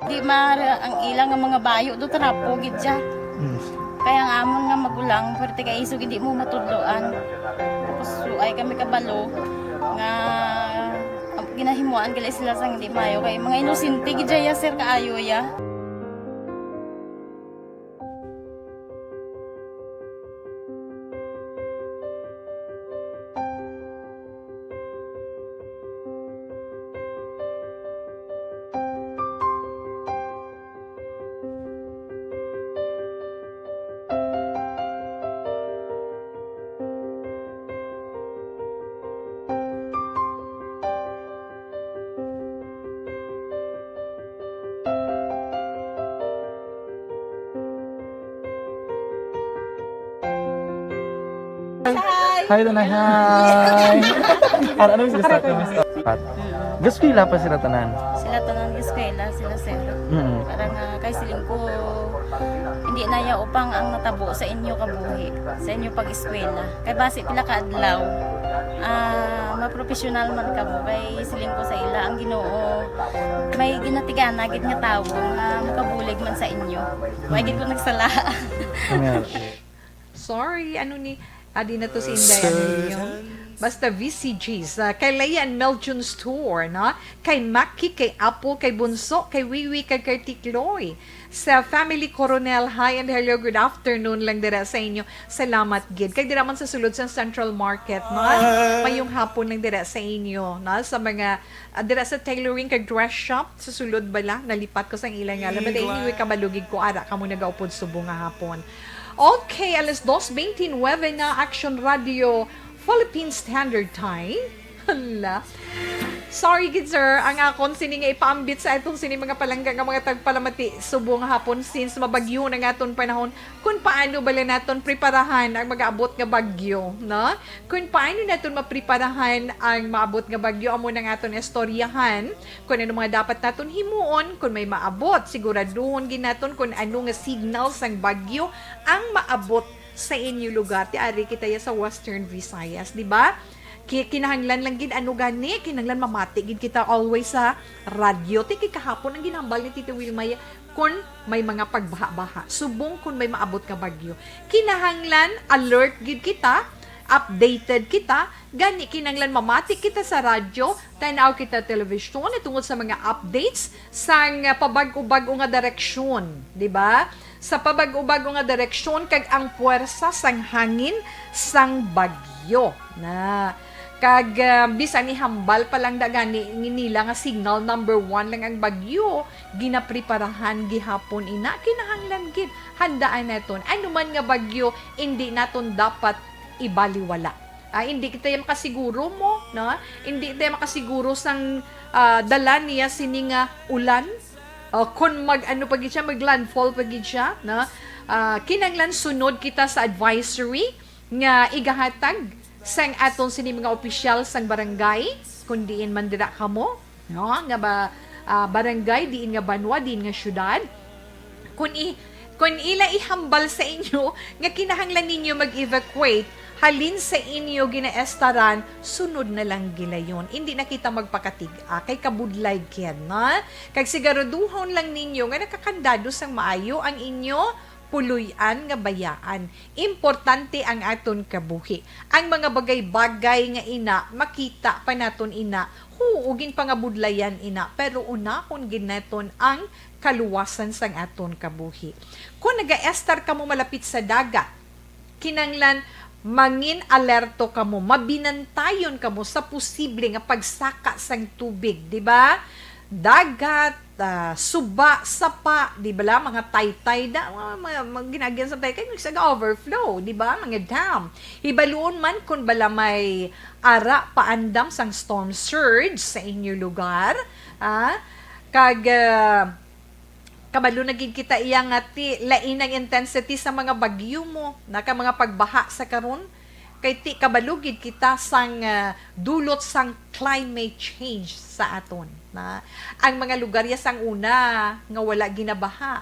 Di ma-, ang ila nga mga bayo do trapo gid siya. Mm. Kaya ang amon nga magulang, pwerte kay isog hindi mo matudloan. Tapos suay kami kabalo nga ginahimuan gali sila sang hindi maayo. Kay mga inosente gid siya, sir, kaayo ya. Hi. Hi, Tanay. Hi. Ano, ano yung start? Start. Gaskwela pa sila tanan? Sila tanan gaskwela, sila sir. Mm. Parang, ah, kay siling ko, hindi na ya upang ang natabo sa inyo kabuhi, sa inyo pag-eskwela. Kay basi pila ka adlaw, ah, mapropesyonal man kamo. Kay siling ko sa ila, ang Ginoo may ginatigana gid nga tawo nga makabulig man sa inyo. Wa gid ko nagsala. Amen. Sorry, ano ni, adi na to si Inday Emilio. Basta V C Gs, ah, kay Leia and Meljun Store, no? Kay Maki, kay Apo, kay Bunso, kay Wiwi, kag kay Tikloy. Sa Family Coronel, hi and hello, good afternoon lang dira sa inyo. Salamat gid. Kay dira man sa sulod sa Central Market, no? Mayong hapon lang dira sa inyo, no? Sa mga, ah, dira sa tailoring kag dress shop, sa sulod bala, nalipat ko sang ilang ngalan. But anyway, kabalugig ko, ara kamo nagaupod subong nga hapon. Okay, alas dos beintinuebe na, Action Radio, Philippine Standard Time. Hala. Sorry gid, sir. Ang akon sini nga ipaambit sa aton sini mga palangga nga mga tagpalamati subong nga hapon, since mabagyo na nga aton panahon, kun paano bala naton preparahan ang mag-aabot nga bagyo, no? Kun paano naton mapreparahan ang maabot nga bagyo, amo nang aton istoryahan. Kun ano mga dapat naton himuon kun may maabot, siguraduhon gid naton kun ano nga signal sang bagyo ang maabot sa inyo lugar. Ti ari kita ya sa Western Visayas, di ba? Ki-, kinahanglan lang gid, ano gani, kinahanglan mamati gid kita always sa radyo. Ti kay kahapon ang ginhambal ni Tita Wilma ya, kun may mga pagbaha-baha, subong kun may maabot nga bagyo. Kinahanglan alert gid kita, updated kita, gani kinahanglan mamati kita sa radyo, tan-aw kita telebisyon tungod sa mga updates sang, ah, pabag-o-bag-o nga direksyon, di ba? Sa pabag-o-bag-o nga direksyon kag ang puwersa sang hangin sang bagyo. Na, kag, ah, bisan ihambal pa lang da gani nila nga signal number one lang ang bagyo, ginapreparahan gihapon ina. Kinahanglan gid handaan naton. Ano man nga bagyo, indi naton dapat ibaliwala. Ah, hindi kita makasiguro mo, no? Hindi tayo makasiguro sang, ah, dala niya sini nga ulan. O, kung mag, ano pa gid siya, mag landfall pa gid siya, no? Ah, kinahanglan sunod kita sa advisory nga igahatag sang aton sini mga opisyal sang barangay, kung diin man dira kamo, no? Nga ba, ah, barangay, diin nga banwa, diin nga syudad. Kung i-, kung ila ihambal sa inyo nga kinahanglan ninyo mag-evacuate halin sa inyo ginaestaran, sunod na lang gilayon. Hindi na kita magpakatig-a kay kabudlay gid, no? Kag siguraduhon lang ninyo nga nakakandado sang maayo ang inyo puloy-an nga bayaan. Importante ang aton kabuhi. Ang mga bagay-bagay nga ina, makita pa naton ina. Huo, ginpangabudlayan ina, pero unahon gid naton ang kaluwasan sang aton kabuhi. Kung nagaestar kamo malapit sa dagat, kinanglan mangin alerto kamo, mabinantayon kamo sa posible nga pagsaka sang tubig, di ba? Dagat, ah, suba, sapa, di ba la? Mga taytay da, mga, mga, mga ginagyan sa taytay, kay sa overflow, di ba? Mga dam. Hibaluon man kung bala may ara paandam sang storm surge sa inyo lugar, ah, kag, ah, kabalo na gid kita iya nga ti lain ang intensity sa mga bagyo mo, na ka mga pagbaha sa karon, kay ti kabalo gid kita sang, ah, dulot sang climate change sa aton, na ang mga lugar ya sang una nga wala ginabaha,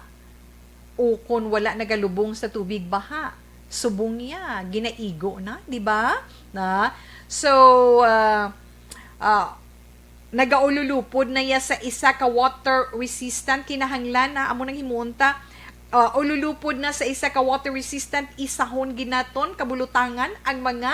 ukon wala nagalubong sa tubig baha, subong iya, ginaigo na, di ba? Na, so, ah, ah, nagaululupod na iya sa isa ka water resistant, kinahanglan na amo nang himuon ta, ah, ululupod na sa isa ka water resistant, isahon gid naton kabulutangan ang mga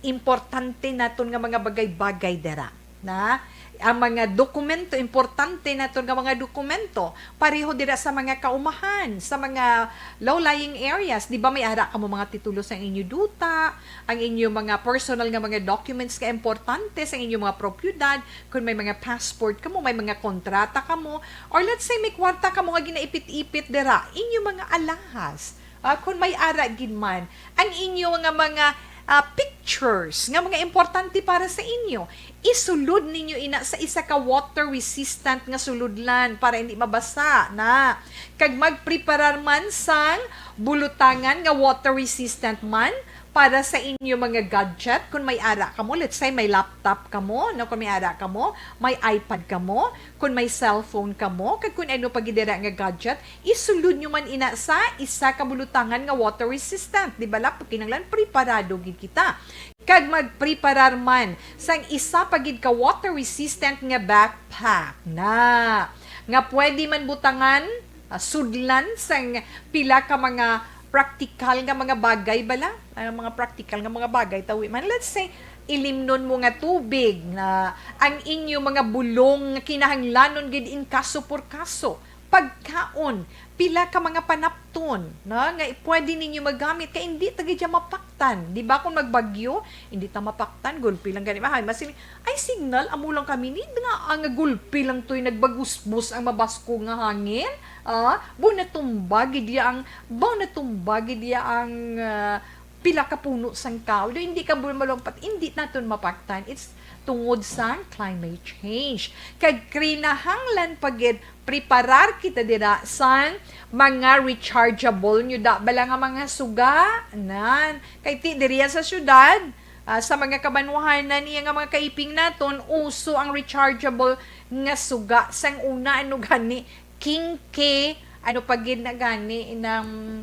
importante naton nga mga bagay-bagay dira. Na ang mga dokumento, importante naton nga mga dokumento, pareho dira sa mga kaumahan, sa mga low-lying areas. Di ba may ara kamo mga titulo sa inyo duta, ang inyo mga personal nga mga documents nga importante sa inyo mga propiedad, kung may mga passport kamo, may mga kontrata kamo, or let's say may kwarta kamo nga ginaipit-ipit dira, inyo mga alahas. Ah, kung may ara gid man, ang inyo nga mga, ah, pictures nga mga importante para sa inyo, isulod ninyo ina sa isa ka water resistant nga sulodlan para hindi mabasa na. Kag magpreparar man sang bulutangan nga water resistant man para sa inyo mga gadget. Kung may ara kamo, let's say may laptop kamo, no, kung may ara kamo, may iPad kamo, kung may cellphone kamo, kag kung ano pa gid dira nga gadget, isulod nyo man ina sa isa ka bulutangan nga water resistant. Di ba la, kinahanglan preparado gid kita. Kag magpreparar man sang isa pa gid ka water resistant nga backpack na nga pwede man butangan, ah, sudlan sang pila ka mga praktikal nga mga bagay bala. Ang mga praktikal nga mga bagay, tawi man, let's say, ilimnon mo nga tubig, na ang inyo mga bulong nga kinahanglanon gid in kaso por kaso, pagkaon, pila ka mga panapton, no, nga pwede ninyo magamit, kay hindi ta gid siya mapaktan. Di ba, kung magbagyo, hindi ta mapaktan, gulpi lang gani. Mahay, mas ay signal, amo lang kami ni nga ang gulpi lang to'y nagbagusbos ang mabasko nga hangin. Ah, bo natumba gid ya ang, bo natumba gid ya ang, ah, pila ka puno sang kahoy. Do hindi ka bu-, malumpat, hindi naton mapaktan. It's tungod sang climate change. Kag kinahanglan pa gid preparar kita dira sang mga rechargeable nyo da bala nga mga suga. Nan, kay ti diriya sa syudad, ah, sa mga kabanwahanan niya nga mga kaiping naton, uso ang rechargeable nga suga. Sang una, ano gani, kinki, ano pa gid na gani, inang,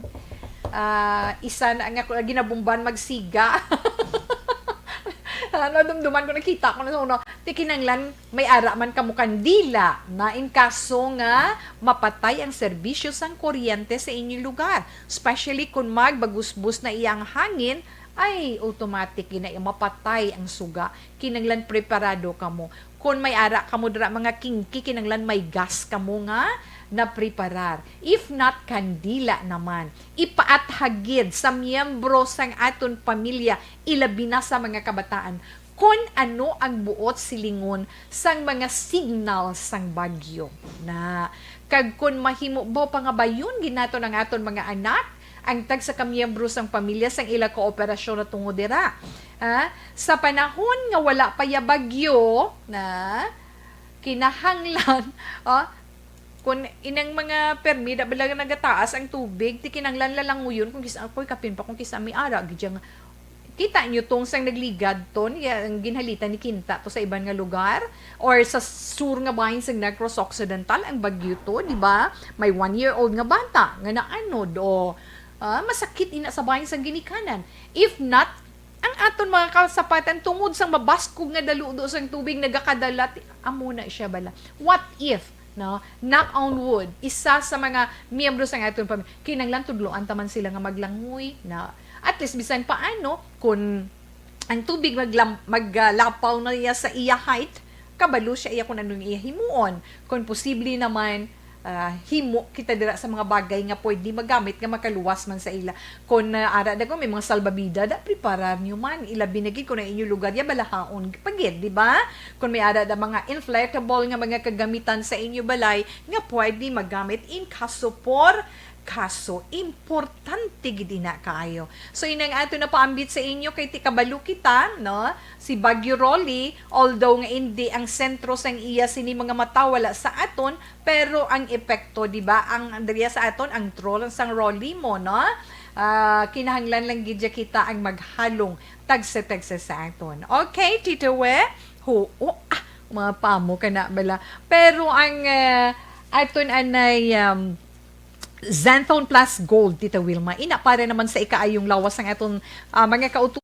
ah, isa na nga ku-, ginabumban magsiga. Ano, dumduman ko, nakita ko na sa una. Ti kinanglan, may ara man kamo kandila, na in kaso nga mapatay ang serbisyo sang kuryente sa inyong lugar. Especially kung magbagusbos na iyang hangin, ay automatic gina mapatay ang suga. Kinanglan preparado kamo. Kon may ara kamo dira mga kinki, kinanglan may gas kamo nga napreparar. If not, kandila naman. Ipaathag gid sa miyembro sang aton pamilya, ilabi na sa mga kabataan, kon ano ang buot silingon sang mga signal sang bagyo. Na, kag kon mahimo ba, pangabayon gid naton ang aton mga anak, ang tagsa ka miyembro sang pamilya sang ila kooperasyon na tungod dira. Ha? Sa panahon nga wala pa ya bagyo, na kinahanglan, oh, kung inang mga permi, da bala nagataas ang tubig, ti kinahanglan lalanguyon kung kis-, ako'y kapin pa kung kis-a may ara, gid yang, kita nyo tong sang nagligad ton, ya, ang ginhalitan ni Kinta to sa iban nga lugar, or sa sur nga bahin sa Negros Occidental, ang bagyo to, di ba? May one-year-old nga bata, nga naanod, o, ah, masakit ina sa bahin sang ginikanan. If not, ang aton mga kasapatan tungod sang mabaskog nga daludo sang tubig nagakadala, ti-, amo na siya bala. What if, no? Knock on wood, isa sa mga miyembro sang aton pamilya, kinahanglan tudloan ta man sila nga maglangoy na at least bisan paano, kung ang tubig maglam-, maglapaw na niya sa iya height, kabalo siya iya kung anong iya himuon. Kung posible naman, ah, himo kita dira sa mga bagay nga pwede magamit nga makaluwas man sa ila. Kung, ah, ara da ko, may mga salbabida da, preparar nyo man. Ilabi na gid kung ang inyo lugar ya balahaon pa gid, di ba? Kung may ara da mga inflatable nga mga kagamitan sa inyo balay nga pwede magamit in caso por caso, importante gid ina kaayo. So, inang ato na paambit sa inyo kay ti kabalo kita, no? Si Bagyo Rolly, although nga indi ang sentro sang iya sini mga mata wala sa aton, pero ang epekto, di ba, ang diriya sa aton, ang troll sang Rolly mo, no? Ah, kinahanglan lang gid ya kita ang maghalong tagsa-tagsa sa aton. Okay, Tito We? Huo, ah, mga pamo ka na bala. Pero ang, ah, aton anay, um, Xanthone Plus Gold, Tita Wilma, ina para naman sa ikaayong lawas ang aton, ah, mga kauturan.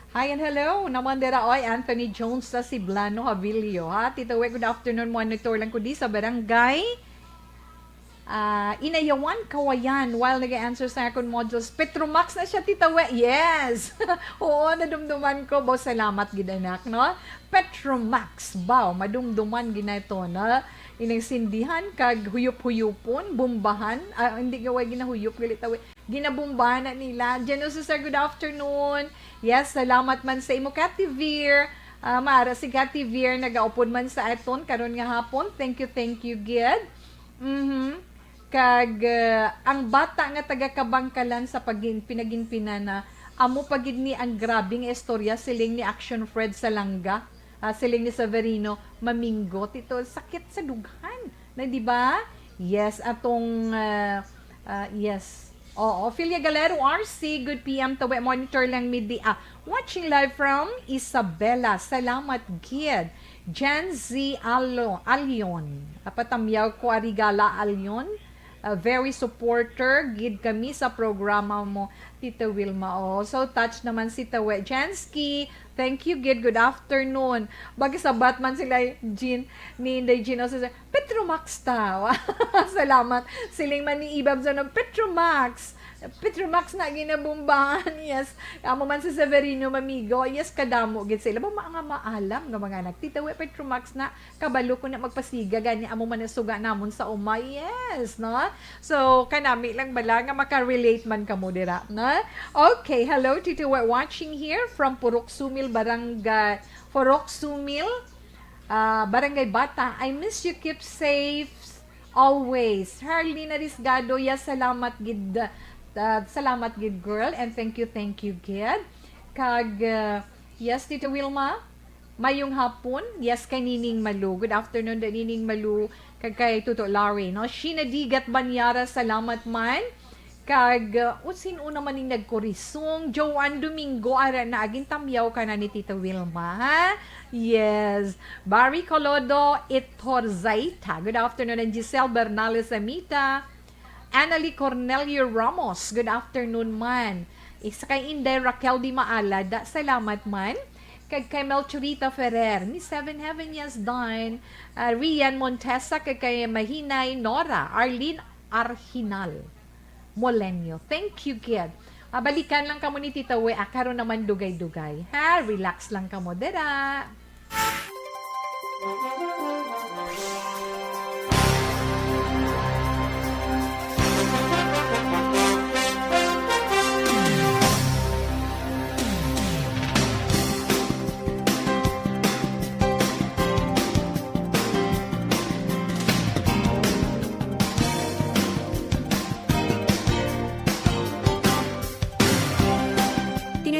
Hi and hello naman dira, oy, Anthony Jones sa Siblano, Havilio, ha? Tito We, good afternoon. Monitor lang ko di sa barangay, ah, Inayawan, Kawayan, while nag-answer sa akon modules. Petromax na siya, Tita We. Yes! Oo, nadumduman ko. Baw, salamat gid, anak, no? Petromax, baw, madumduman gid na ito, no? Ining sindihan kag huyop-huyupon, bombahan. Ah, hindi nga way ginahuyop, gali, Tita We. Ginabombahan na nila. Jen Ususer, good afternoon. Yes, salamat man sa imo, Cathy Veer. Ah, maara si Cathy Veer, nagaupod man sa aton karon nga hapon. Thank you, thank you, gid. Mhm. Kag, ah, ang bata nga taga Kabangkalan sa pagin-, pinaginpinana, amo pa gid ni ang grabe nga istorya, siling ni Action Fred Salanga, ah, siling ni Severino Mamingo. Tito, sakit sa dughan na, di ba? Yes, atong, ah, ah, yes. Oo, Ophelia Galero, R C, good P M, Tawe, monitor lang mi di, ah, watching live from Isabela. Salamat gid. Jan Z Alo-, Alion. Apatamyaw ko, Arigala Alion. Ah, very supporter gid kami sa programa mo, Tita Wilma. Oh, so touch naman si Tawe. Jansky, thank you gid. Good afternoon. Bagay sa Batman sila, Jean, ni Inday Jean, oh, sa Petromax ta. Salamat. Siling man ni Ibab sa nag, "Petromax. Petromax na ginabombahan." Yes. Amo man si Severino Mamigo. Yes, kadamo gid sila. Ba, mga maalam nga mga anak. Tita We, Petromax na. Kabalo ko na magpasiga gani amo man ang suga namon sa uma. Yes, no? So, kanami lang bala nga makarelate man kamo dira, no? Okay, hello, Tito We, watching here from Purok Sumil, Barangay Purok Sumil, ah, Barangay Bata. I miss you. Keep safe always. Harlina Risgado, yes, salamat gid. Ah, salamat gid, girl, and thank you, thank you gid. Kag, ah, yes, Tito Wilma, mayong hapon. Yes, kay Nining Malu. Good afternoon, da Nining Malu, kag kay Tuto Larry, no? Sheena Digat Banyara, salamat man. Kag, uh, o, sin-o naman ning nagkurisong? Joanne Domingo, ara na, agin tamyaw ka na ni Tita Wilma, ha? Yes. Barry Colodo, Itor Zaita. Good afternoon. And Giselle Bernales Amita. Annalie Cornelio Ramos, good afternoon man. Isa kay Inday Raquel Di Maalada, salamat man. Kag kay Melchorita Ferrer, ni Seven Heaven, yes, Don. Ah, Rian Montesa, kag kay Mahinay Nora, Arlene Arhinal Molenyo. Thank you, kid. Mabalikan lang kamo ni Tita We, ah, karon naman dugay-dugay. Ha? Relax lang kamo dira.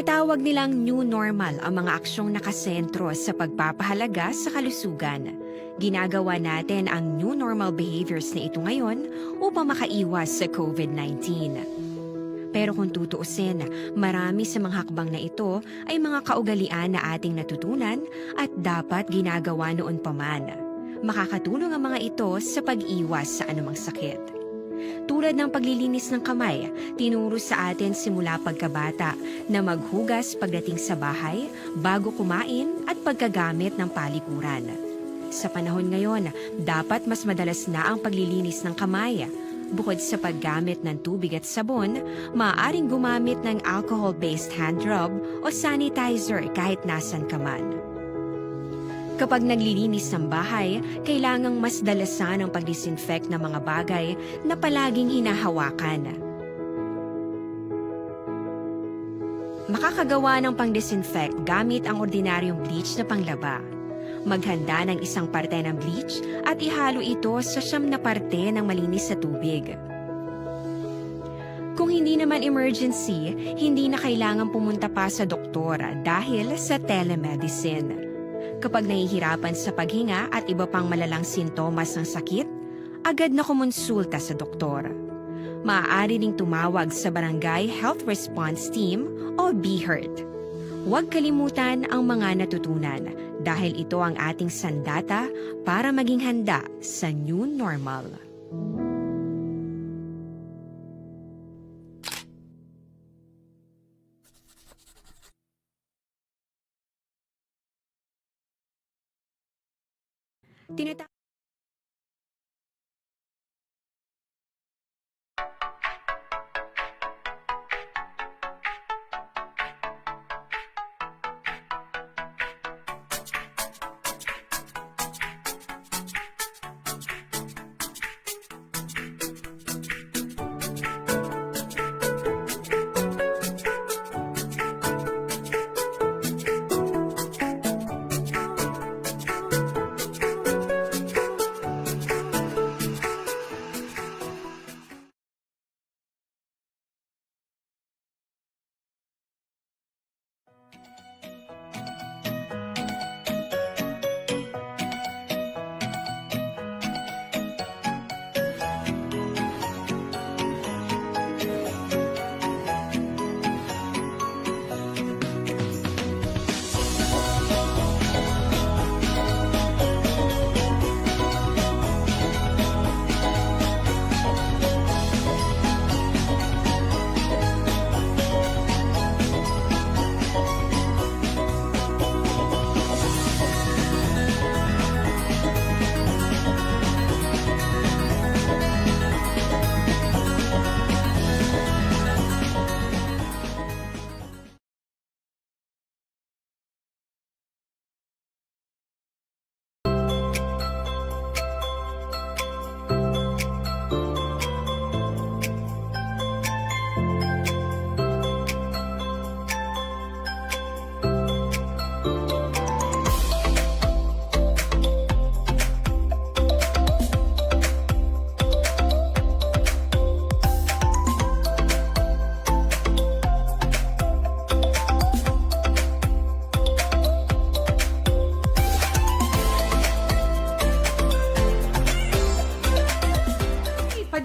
Tinatawag nilang new normal ang mga aksyong nakasentro sa pagpapahalaga sa kalusugan. Ginagawa natin ang new normal behaviors na ito ngayon upang makaiwas sa covid nineteen. Pero kung tutuusin, marami sa mga hakbang na ito ay mga kaugalian na ating natutunan at dapat ginagawa noon pa man. Makakatulong ang mga ito sa pag-iwas sa anumang sakit. Tulad ng paglilinis ng kamay, tinuro sa atin simula pagkabata na maghugas pagdating sa bahay, bago kumain, at pagkagamit ng palikuran. Sa panahon ngayon, dapat mas madalas na ang paglilinis ng kamay. Bukod sa paggamit ng tubig at sabon, maaaring gumamit ng alcohol-based hand rub o sanitizer kahit nasan ka man. Kapag naglilinis ng bahay, kailangang mas dalasan ang pag-disinfect ng mga bagay na palaging hinahawakan. Makakagawa ng pang-disinfect gamit ang ordinaryong bleach na panglaba. Maghanda ng isang parte ng bleach at ihalo ito sa siyam na parte ng malinis na tubig. Kung hindi naman emergency, hindi na kailangan pumunta pa sa doktor dahil sa telemedicine. Kapag nahihirapan sa paghinga at iba pang malalang sintomas ng sakit, agad na kumonsulta sa doktor. Maaari ring tumawag sa Barangay Health Response Team o BHERT. Huwag kalimutan ang mga natutunan dahil ito ang ating sandata para maging handa sa new normal. Tinata-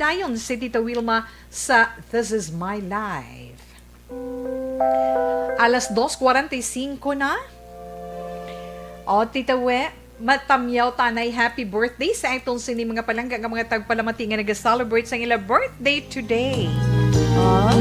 Dayon si Tita Wilma sa This Is My Life. Alas dos cuarenta y cinco na. O, Tita We, matamyaw tanay happy birthday sa atong sini mga palangga nga mga tagpalamati nga nag-celebrate sa ila birthday today. O.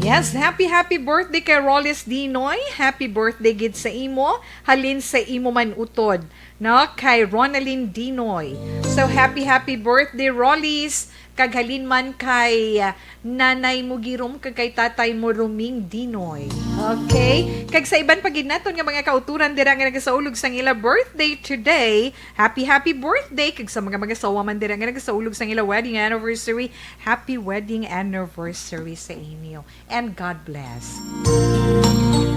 Yes, happy, happy birthday kay Rollis Dinoy. Happy birthday gid sa imo. Halin sa imo man utod, no? Kay Ronaldin Dinoy. So, happy, happy birthday, Rollis. Kag halin man kay, ah, nanay mo Girom kag kay tatay mo Roming Dinoy. Okay? Kag sa iban pa gid naton nga mga kauturan dira nga nagasaulog sang ila birthday today, happy, happy birthday. Kag sa mga magasawa man dira nga nagasaulog sang ila wedding anniversary, happy wedding anniversary sa inyo. And God bless.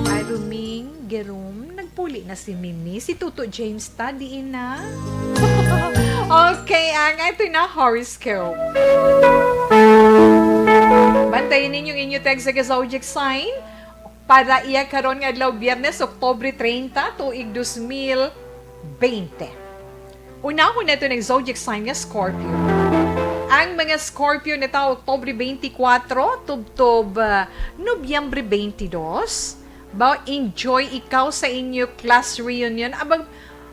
Ay, Roming, Gerom, nagpuli na si Mimi. Si Tuto James ta, diin na? Okay, ang ito na horoscope. Bantayan ninyo ang inyo text sa zodiac sign para iya karon nga adlaw, Biyernes, Oktubre treinta, tuig dos mil bente. Unahon nato ang zodiac sign nga Scorpio. Ang mga Scorpio natawo Oktubre twenty-four, tubtob, ah, Nobyembre twenty-two. Ba, enjoy ikaw sa inyo class reunion. Abag,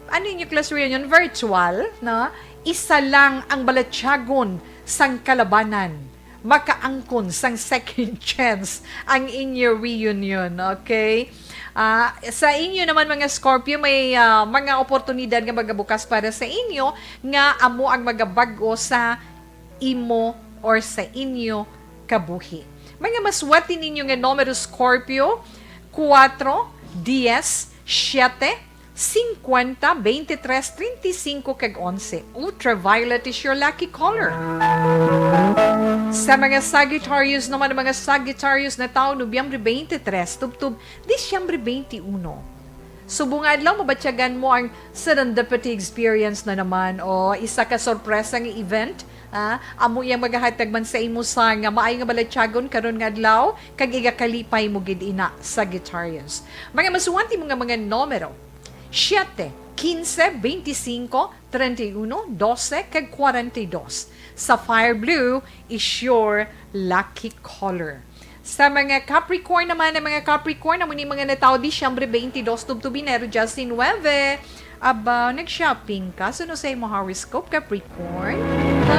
ano inyo class reunion? Virtual, no? Isa lang ang balatyagon sang kalabanan. Makaangkon sang second chance ang inyo reunion, okay? Ah, sa inyo naman, mga Scorpio, may, ah, mga oportunidad nga magabukas para sa inyo nga amo ang magabag-o sa imo or sa inyo kabuhi. Mga maswati ninyo nga numero, Scorpio, kuwatro, diyes, siyete, singkwenta, beintitres, treinta y cinco, kag onse. Ultraviolet is your lucky color. Sa mga Sagittarius naman, ang mga Sagittarius natawo Nobyembre twenty-three, tubtob Disyembre twenty-one. Subong nga adlaw, mabatyagan mo ang serendipity experience na naman o isa ka sorpresa nga event. Ah, amo yang magahatag man sa imo sang maayo nga balatyagon karon nga adlaw, kag igakalipay mo gid ina, Sagittarius. Mga maswati mo nga mga numero, siyete, kinse, beintisinko, treinta y uno, dose, kag kwarenta y dos. Sapphire blue is your lucky color. Sa mga Capricorn naman, ang mga Capricorn, amo ni mga natawo Disyembre twenty-two, tubtob Enero diyes nuwebe. Aba, nag-shopping ka? Suno sa imo horoscope, Capricorn? Ha?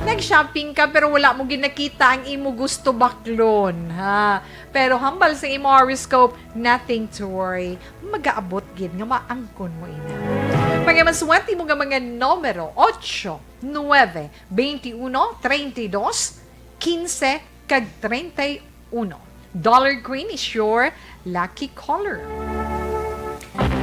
Nag-shopping ka, pero wala mo ginakita ang imo gusto baklon, ha? Pero hambal sa imo horoscope, nothing to worry. Magaabot gid nga maangkon mo ina. Mga maswerte mo nga mga numero, ocho, nuebe, beintiuno, treinta y dos, kinse, kag treinta y uno. Dollar green is your lucky color.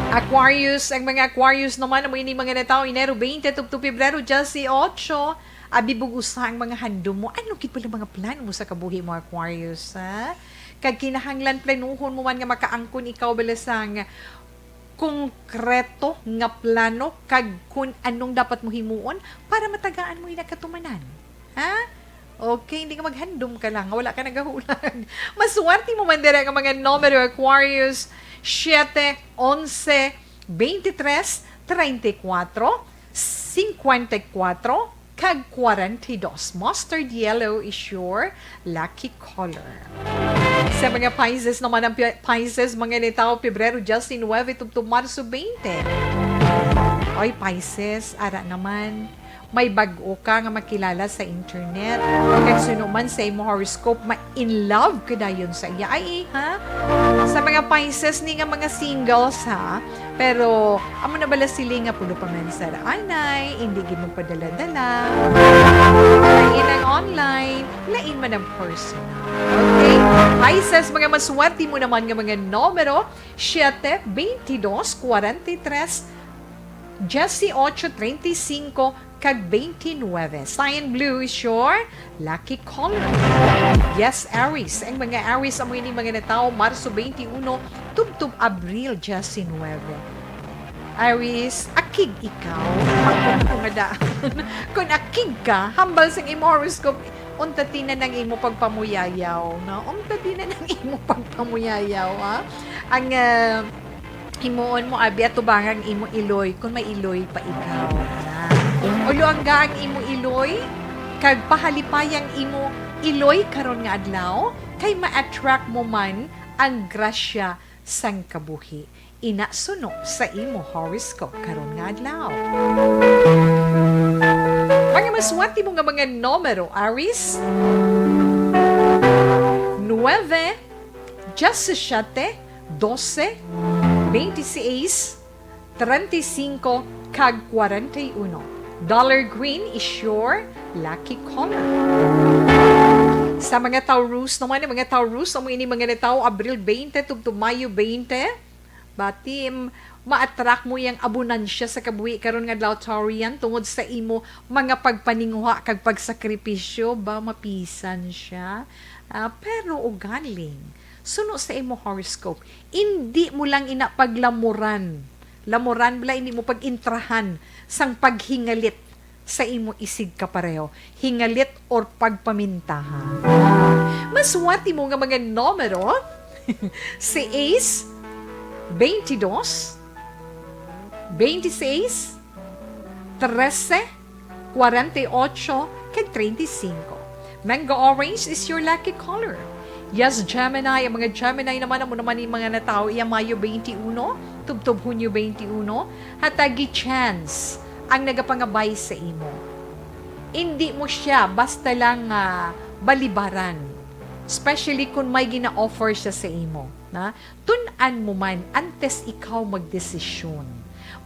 Aquarius, ang mga Aquarius naman, amo ini mga natawo Enero twenty tubtob Pebrero diyes ocho. Abi, bug-osa ang mga handom mo. Ano gid pala mga plano mo sa kabuhi mo, Aquarius, ha? Kag kinahanglan planuhon mo man nga makaangkon ikaw bala sang konkreto nga plano kag kun anong dapat mo himuon para matagaan mo ina katumanan. Ha? Okay, hindi ka maghandom ka lang, wala ka nagahulag. Maswerte mo man dira nga mga numero, Aquarius, siete, onse, veintitrés, treinta y cuatro, cincuenta y cuatro, kag kwarenta y dos. Mustard yellow is your lucky color. Sa mga Pisces naman, ang Pi-, Pisces, mga nitawo Pebrero diyes nuwebe tubtob Marso twenty. Oy, Pisces, ara naman, may bag-o ka nga makilala sa internet. Kag suno man sa imo horoscope, ma-in love ka dayon sa iya. Ay, ha? Sa mga Pisces ni nga mga singles, ha? Pero amo na bala sila nga puno pa man sa anay, hindi gid magpadala-dala. Lain ang online, lain man ang personal. Okay? Pisces, mga maswerte mo naman nga mga numero, siete, veintidós, kwarenta y tres, dieciocho, treinta y cinco, kag veintinuebe. Cyan blue is your lucky color. Yes, Aries. Ang mga Aries, amo ini mga natawo Marso twenty-one tubtob Abril diyes nuwebe. Aries, akig ikaw. Ako nga daan. Kung akig ka, hambal sang imo horoscope, unta tinan ang imo pagpamuyayaw, no? Unta tinan ang imo pagpamuyayaw, ha? Ang, ah, himuon mo, abi, atubangan ang imo iloy, kung may iloy pa ikaw, ha? Uluangga ang imo iloy, kag pahalipay ang imo iloy karon nga adlaw, kay ma-attract mo man ang grasya sang kabuhi. Ina suno sa imo horoscope karon nga adlaw. Mga maswat nimo nga mga numero, Aries, nuebe, diyasisiete, dose, bente seis, treinta y cinco, kag kwarenta y uno. Dollar green is your lucky color. Sa mga Taurus naman, ang mga Taurus, amo ini mga natawo Abril bente tubtob Mayo bente. Bati, m-, ma-attract mo yang abundansya sa kabuhi karon nga adlaw, Taurian, tungod sa imo mga pagpaninguha kag pagsakripisyo, ba, mapisan siya. Ah, pero ugaling, suno sa imo horoscope, indi mo lang ina paglamoran. Lamoran bala, indi mo pag-intrahan sang paghingalit sa imo isigkapareho, hingalit or pagpamintahan. Maswat nimo nga mga numero, seis, veintidós, veintiséis, trece, cuarenta y ocho, kag treinta y cinco. Mango orange is your lucky color. Yes, Gemini. Ang mga Gemini naman, amo naman ni mga natawo iya Mayo twenty-one, tubtob Hunyo twenty-one. Hatagi chance ang nagapangabay sa imo. Indi mo siya basta lang, ah, balibaran, especially kung may gina-offer siya sa imo, na tun-an mo man antes ikaw magdesisyon.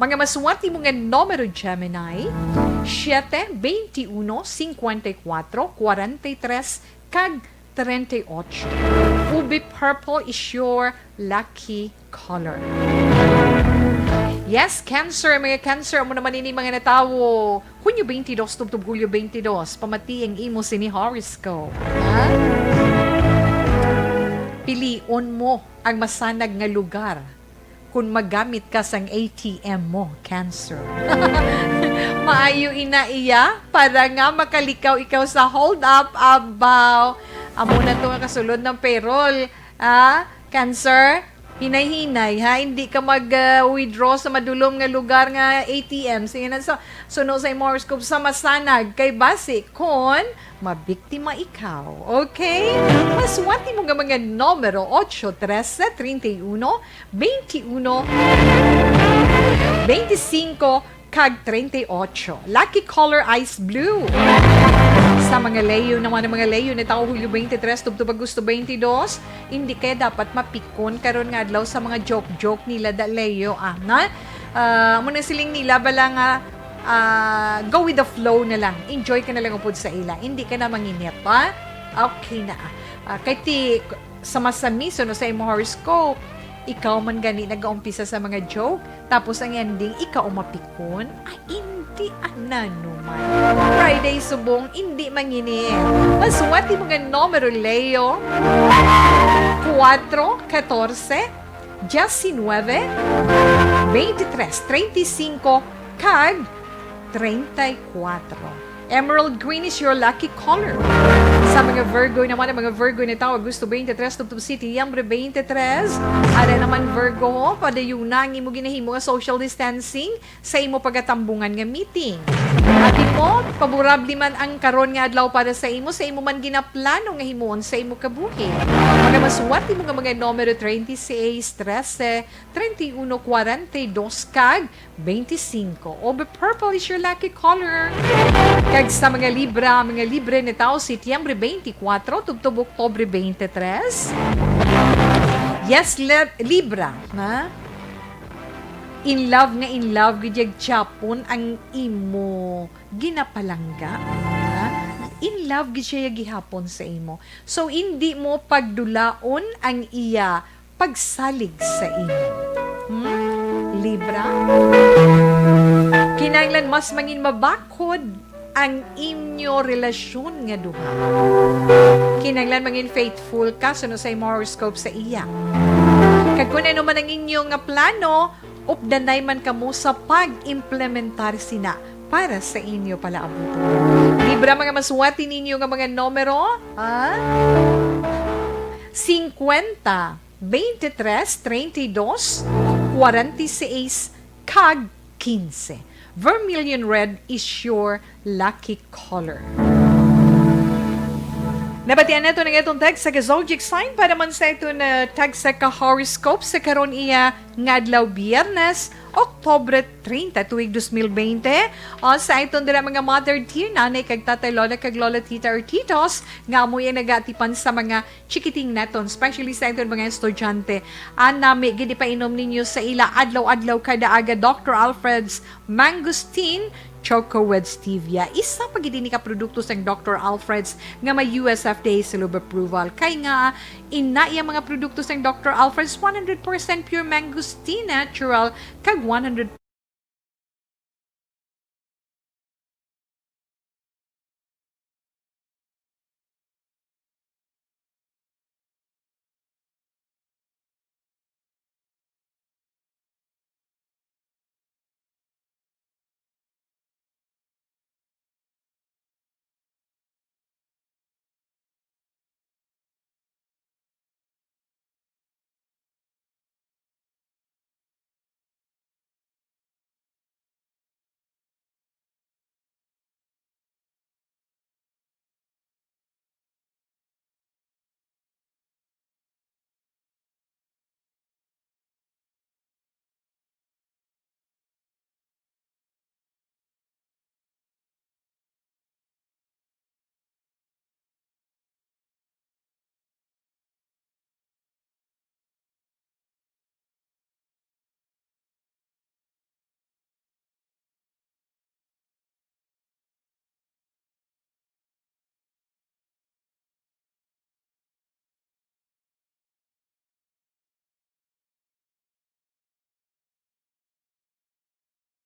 Mga maswat nimo nga numero, Gemini, siete, veintiuno, cincuenta y cuatro, cuarenta y tres, kag treinta y ocho. Ube purple is your lucky color. Yes, Cancer. Mga Cancer, amo naman ini mga natawo Hunyo twenty-two tubtob Hulyo twenty-two. Pamati ang imo sini horoscope. Ha? Pilion mo ang masanag nga lugar kung magamit ka sang A T M mo, Cancer. Maayo ina iya para nga makalikaw ikaw sa hold up, abaw. Amo na to nga kasulod ng payroll, ah, Cancer. Hinay-hinay, ha? Hindi ka mag, ah, withdraw sa madulom nga lugar nga A T M. Sige na, so, suno sa imo horoscope sa masanag kay basi kon mabiktima ikaw. Okay? Maswat nimo nga mga numero, ocho, trese, treinta y uno, veintiuno, veinticinco, kag treinta y ocho. Lucky color ice blue. Sa mga Leo naman, ang mga Leo natawo Hulyo twenty-three tubtob Agosto twenty-two, hindi kaya dapat mapikon karon nga adlaw sa mga joke-joke nila da Leo, ah, na? Ah, amo na siling nila bala nga, ah, go with the flow na lang. Enjoy ka na lang upod sa ila. Hindi ka na manginit, ha? Okay na. Ah, kay ti, sa masamiso, no, sa imo horoscope, ikaw man gani nagaumpisa sa mga joke, tapos ang ending, ikaw ang mapikon. Ay, hindi, ano man. Friday subong, hindi manginit. Maswat nimo nga numero, Leo, kuwatro, katorse, diyasinuebe, beintitres, treinta y cinco, kag treinta y cuatro. Emerald green is your lucky color. Sa mga Virgo naman, ang mga Virgo natawo Agosto twenty-three tubtob Setyembre twenty-three. Ara naman, Virgo, ho, padayuna ang imo ginahimo nga social distancing sa imo pagatambungan nga meeting. Abi mo, paborable man ang karon nga adlaw para sa imo, sa imo man ginaplano nga himuon sa imo kabuhi. Mga maswat nimo nga mga numero treinta y seis, trese, treinta y uno, cuarenta y dos, kag veinticinco. Ube purple is your lucky color. Kag sa mga Libra, mga Libra natawo Setyembre twenty-four tubtob Oktubre twenty-three. Yes, Lib-, Libra, ha? In love nga in love gid ya gihapon ang imo ginapalangga, ha? In love gid siya gihapon sa imo. So, hindi mo pagdulaon ang iya pagsalig sa imo. Hmm? Libra? Kinahanglan mas mangin mabakhod ang inyo relasyon nga duha. Kinahanglan mangin faithful ka suno sa imo horoscope sa iya. Kag kung ano man ang inyo nga plano, updanay man kamo sa pag-implementar sina para sa inyo palaabuton. Libra, mga maswati ninyo nga mga numero, ha? Singkwenta, veintitrés, treinta y dos, cuarenta y seis, kag quince. Vermilion red is your lucky color. Nabatian nato ang atong tagsa ka zodiac sign para man sa aton, ah, tagsa ka horoscope sa karon iya nga adlaw, Biyernes, Oktubre treinta, tuig dos mil bente. O, sa aton dira mga mother dear, nanay kag tatay, lola kag lola, tita or titos, nga amo ang nagaatipan sa mga chikiting naton, especially sa aton mga estudyante. Ang nami gid ipainom ninyo sa ila adlaw-adlaw kada aga, Doctor Alfred's Mangosteen Choco with Stevia. Isa pa gid ini ka produkto sang Doctor Alfred's nga may U S F D A seal of approval. Kay nga, ina iya mga produkto sang Doctor Alfred's, one hundred percent pure mangosteen natural, kag one hundred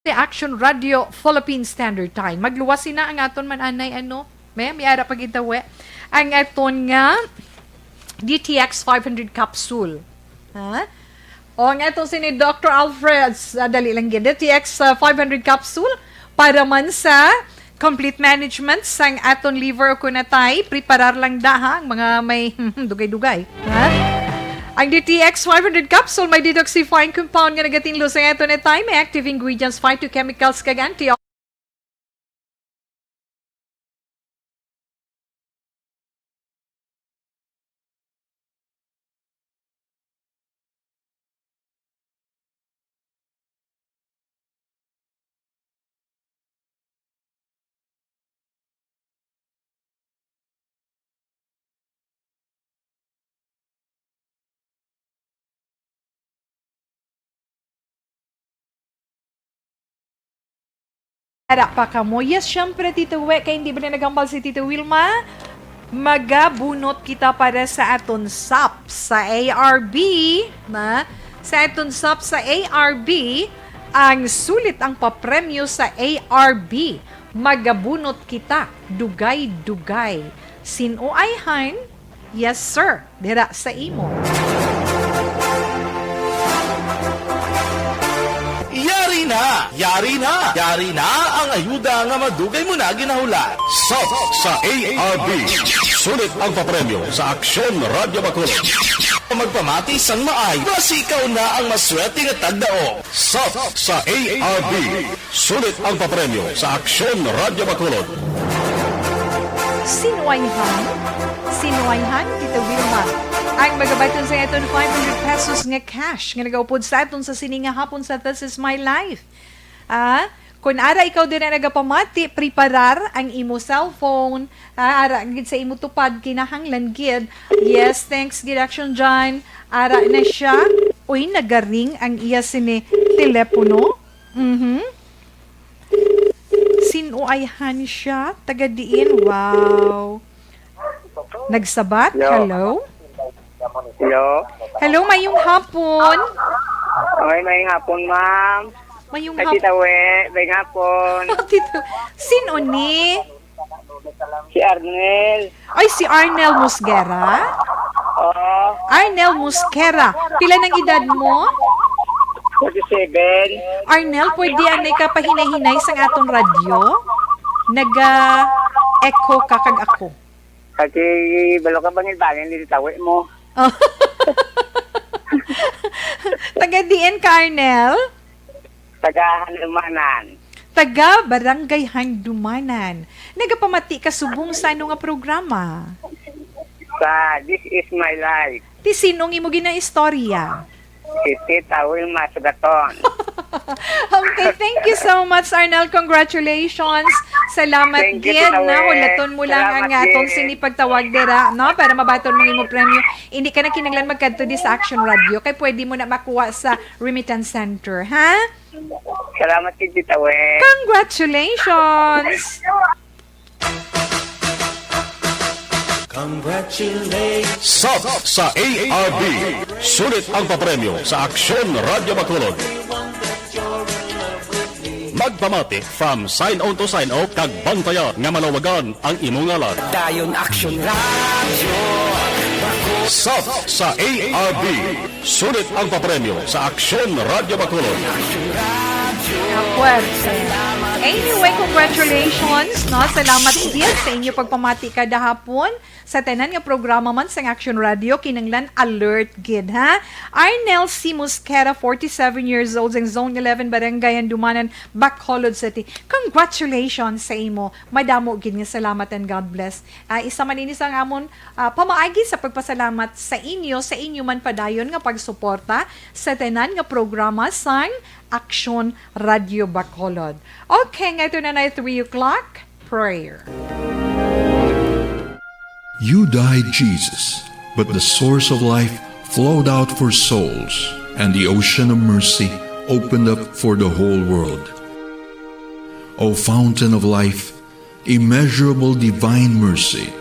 Action Radio Philippine Standard Time. Magluwas sina ang aton man anay, ano? May, may ara pagitawi. Ang aton nga D T X five hundred capsule. Ha? O, ang aton sini Doctor Alfred's, ah, dali lang gid. D T X, ah, five hundred capsule para man sa complete management sang aton liver o kunatay. Preparar lang da, ha, ang mga may dugay-dugay. Ha? Ang D T X five hundred capsule may detoxifying compound nga nagatinlo sa aton atay, may active ingredients, phytochemicals, kag anti Ara pa kamo? Yes, syempre, Tito We, kay hindi ba na nagambal si Tito Wilma? Magabunot kita para sa aton sap sa A R B, na? Sa aton sap sa A R B, ang sulit ang papremyo sa A R B. Magabunot kita, dugay-dugay. Sin-o ay han? Yes, sir. Dira sa imo. Yari na! Yari na! Yari na ang ayuda nga madugay mo na ginahulat. Sap sa A R B. Sulit ang papremyo sa Aksyon Radyo Bacolod. Magpamati sang maay, basi ikaw na ang maswerte nga tagdao. Sap sa A R B. Sulit ang papremyo sa Aksyon Radyo Bacolod. Sin-o ay han? Sin-o ay han, Tita Wilma? Ang magabaton sa aton five hundred pesos nga cash nga nagaupod sa aton sa sini nga hapon sa This Is My Life. Ah, kung ara ikaw diri nagapamati, preparar ang imo cellphone. Ah, ara gid sa imo tupad, kinahanglan gid. Yes, thanks gid, Action John. Ara na siya. Uy, nagaring ang iya sini telepono. Mhm. Sin-o ay han siya? Taga diin? Wow. Nagsabat? Hello? Hello? Hello? Hello, mayong hapon. Ay, mayong hapon, ma'am. Mayong Ay, hap- Tita We, mayong hapon. Tito, sin-o ni? Si Arnel. Ay, si Arnel Musguera? Oo. Arnel Musquera. Pila nang edad mo? Forty-seven. Arnel, pwede anay ka pahinay-hinay sang aton radyo? Naga-echo ka kag ako. Kasi balo ka bangil-bangil ni tawi mo. Oh. Taga diin ka, Arnel? Taga Halumanan. Taga Barangay Handumanan. Nagapamati ka subong sa ano nga programa? Sa This Is My Life. Ti sino ang imo ginaistorya? Si Tita Wilma Sugaton. Okay, thank you so much, Arnel. Congratulations. Salamat Thank you, gid, Tita na Wen. Hulaton mo lang Salamat ang aton gid. Sini pagtawag dira, no? Para mabaton mo ang imong premyo. Hindi ka na kinahanglan magkadto di sa Action Radio, kay pwede mo na makuha sa Remittance Center, ha? Salamat gid, Tita Wen. Congratulations! Congratulations! Sap sa A R B. Sulit ang papremyo sa Aksyon Radyo Bacolod. Magpamati from sign on to sign off kag bantayan nga malawagan ang imo ngalan. Dayon Aksyon Radyo. Sap sa A R B. Sulit ang papremyo sa Aksyon Radyo Bacolod. Nga puwersa. Anyway, congratulations, no? Salamat gid sa inyo pagpamati kada hapon. Sa tanan nga programa man sang Action Radio, kinahanglan alert gid, ha? Arnel C. Mosquera, forty-seven years old, sang Zone eleven, Barangay Handumanan, Bacolod City. Congratulations sa imo. Madamo gid nga salamat and God bless. Ah, isa man ini sang amon, ah, pamaagi sa pagpasalamat sa inyo, sa inyo man padayon nga pagsuporta sa tanan nga programa sang Aksyon Radio Bacolod. Okay, nga ito na na three o'clock, prayer. You died, Jesus, but the source of life flowed out for souls, and the ocean of mercy opened up for the whole world. O fountain of life, immeasurable divine mercy,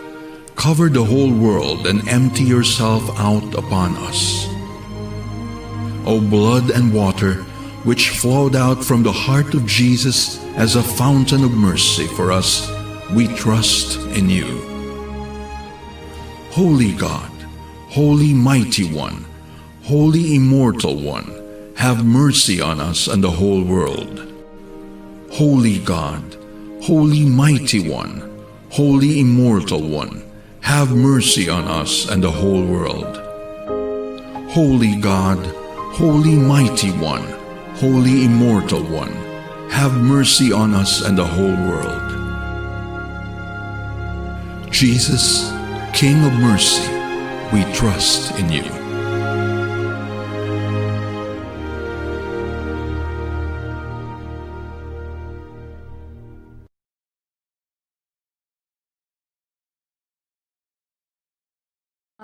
cover the whole world and empty yourself out upon us. O blood and water, which flowed out from the heart of Jesus as a fountain of mercy for us, we trust in you. Holy God, Holy Mighty One, Holy Immortal One, have mercy on us and the whole world. Holy God, Holy Mighty One, Holy Immortal One, have mercy on us and the whole world. Holy God, Holy Mighty One, Holy Immortal One, have mercy on us and the whole world. Jesus, King of mercy, we trust in you.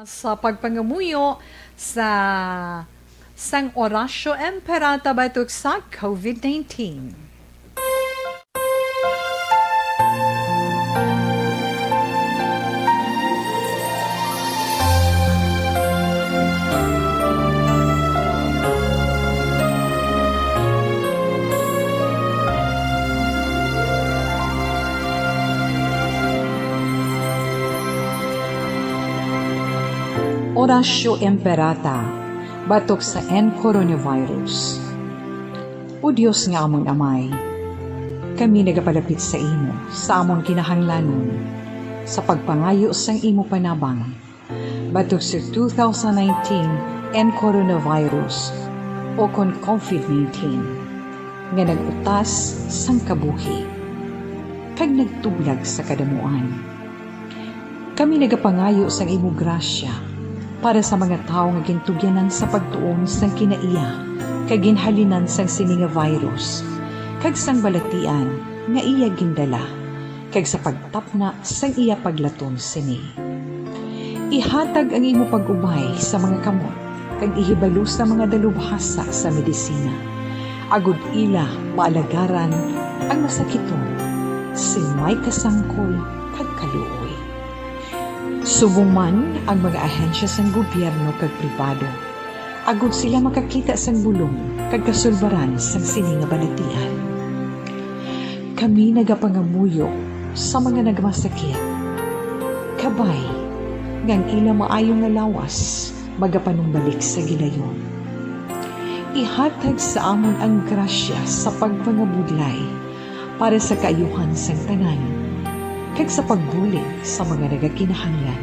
Sa pagpangamuyo sa sang Oratio Imperata batok sa COVID nineteen. Oratio Imperata, batok sa N coronavirus. O Dios nga amon Amay, kami nagapalapit sa imo sa amon kinahanglanon sa pagpangayo sang imo panabang batok sa two thousand nineteen N coronavirus, o kon COVID nineteen, nga nag-utas sang kabuhi kag nagtublag sa kadamuan. Kami nagapangayo sang imo grasya para sa mga tawo nga gintugyanan sa pagtuon sang kinaiya kag ginhalinan sang sini nga virus, kag sang balatian nga iya gindala, kag sa pagtapna sang iya paglaton sini. Ihatag ang imo pag-ubay sa mga kamot, kag ihibalo sa mga dalubhasa sa medisina, agod ila maalagaran ang masakiton sing may kasangkol kag kaluoy. Subong man ang mga ahensya sang gobyerno kag pribado, agod sila makakita sang bulong kag kasulbaran sang sini nga balatian. Kami nagapangamuyo sa mga nagmasakit, kabay nga ang ila maayo nga lawas magapanumbalik sa gilayon. Ihatag sa amon ang grasya sa pagpangabudlay para sa kaayuhan sang tanan, kag sa pagbulig sa mga nagakinahanglan.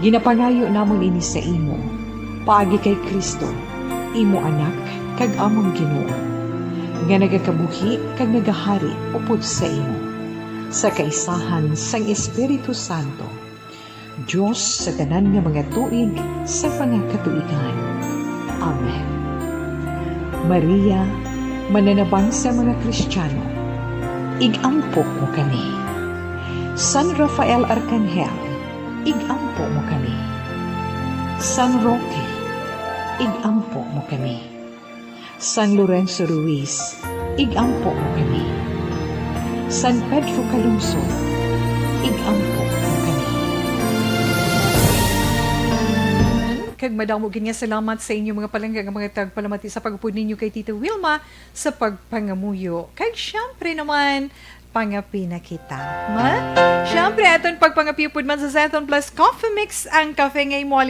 Ginapangayo namon ini sa imo, paagi kay Cristo, imo Anak, kag amon Ginoo, nga nagakabuhi kag nagahari upod sa imo, sa kaisahan sang Espiritu Santo, Dios sa tanan nga mga tuig sa mga katuigan. Amen. Maria, mananabang sa mga Kristiyano, ig-ampo mo kami. San Rafael Arcangel, ig-ampo mo kami. San Roque, ig-ampo mo kami. San Lorenzo Ruiz, ig-ampo mo kami. San Pedro Calungsod, ig-ampo mo kami. Kag madamo gid nga salamat sa inyo, mga palangga, nga mga tagpalamati sa pag-upod ninyo kay Tita Wilma sa pagpangamuyo. Kag siyempre naman, pangapi na kita. Ma? Siyempre, aton pagpangapi upod man sa Zenton Plus Coffee Mix, ang kafe nga imo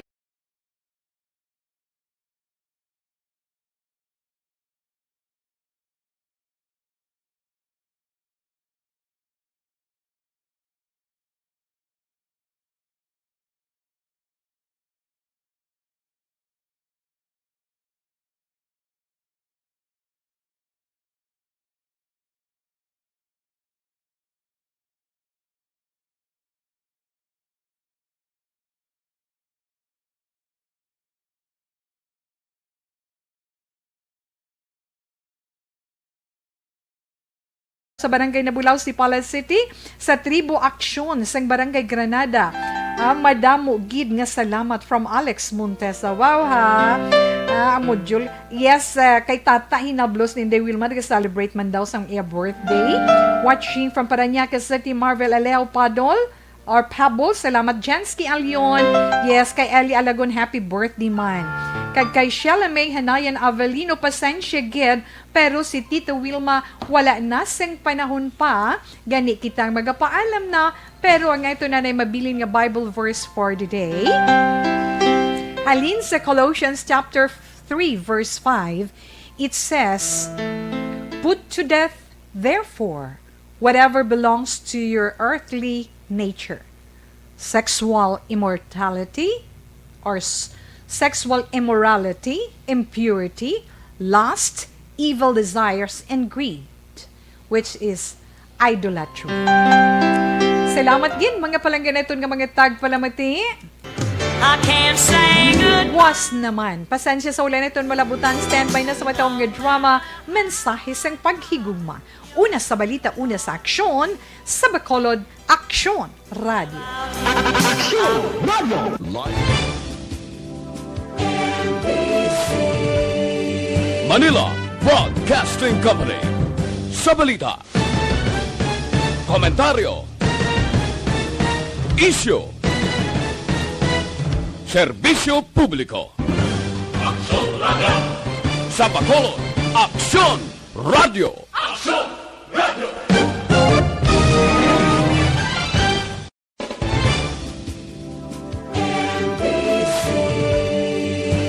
Sa Barangay Nabulaw, Sipala City, sa Tribo Aksyon sang Barangay Granada. Ah, madamo gid nga salamat from Alex Montesa. Wow, ha? Ah, ang module. Yes, ah, kay Tata Hinablos ni Inday Wilma, nag-celebrate man daw sang iya birthday. Watching from Parañaque City, Marvel Alejo Padol. Or Pebbles, salamat. Jensky Alion, yes, kay Ellie Alagon, happy birthday man. Kag kay Sheila May Hanayan Avelino, pasensya gid, pero si Tita Wilma wala na sing panahon pa, gani kitang magapaalam na, pero ang ato nanay mabilin nga Bible verse for the day. Halin sa Colossians chapter three, verse five, it says, "Put to death, therefore, whatever belongs to your earthly nature: sexual immortality or s-, sexual immorality, impurity, lust, evil desires, and greed, which is idolatry." Salamat gid, mga palangga naton nga mga tagpalamati. I can't say good. Was naman. Pasensya sa wala naton malabutan. Standby na sa matawag nga drama, Mensahe sang Paghigugma. Una sa balita, una sa aksyon, sa Bacolod, Aksyon Radio. Aksyon Radio. Manila Broadcasting Company. Sa balita, komentaryo, isyu, serbisyo publiko. Aksyon Radio. Sa Bacolod, Aksyon Radio. Aksyon Radio.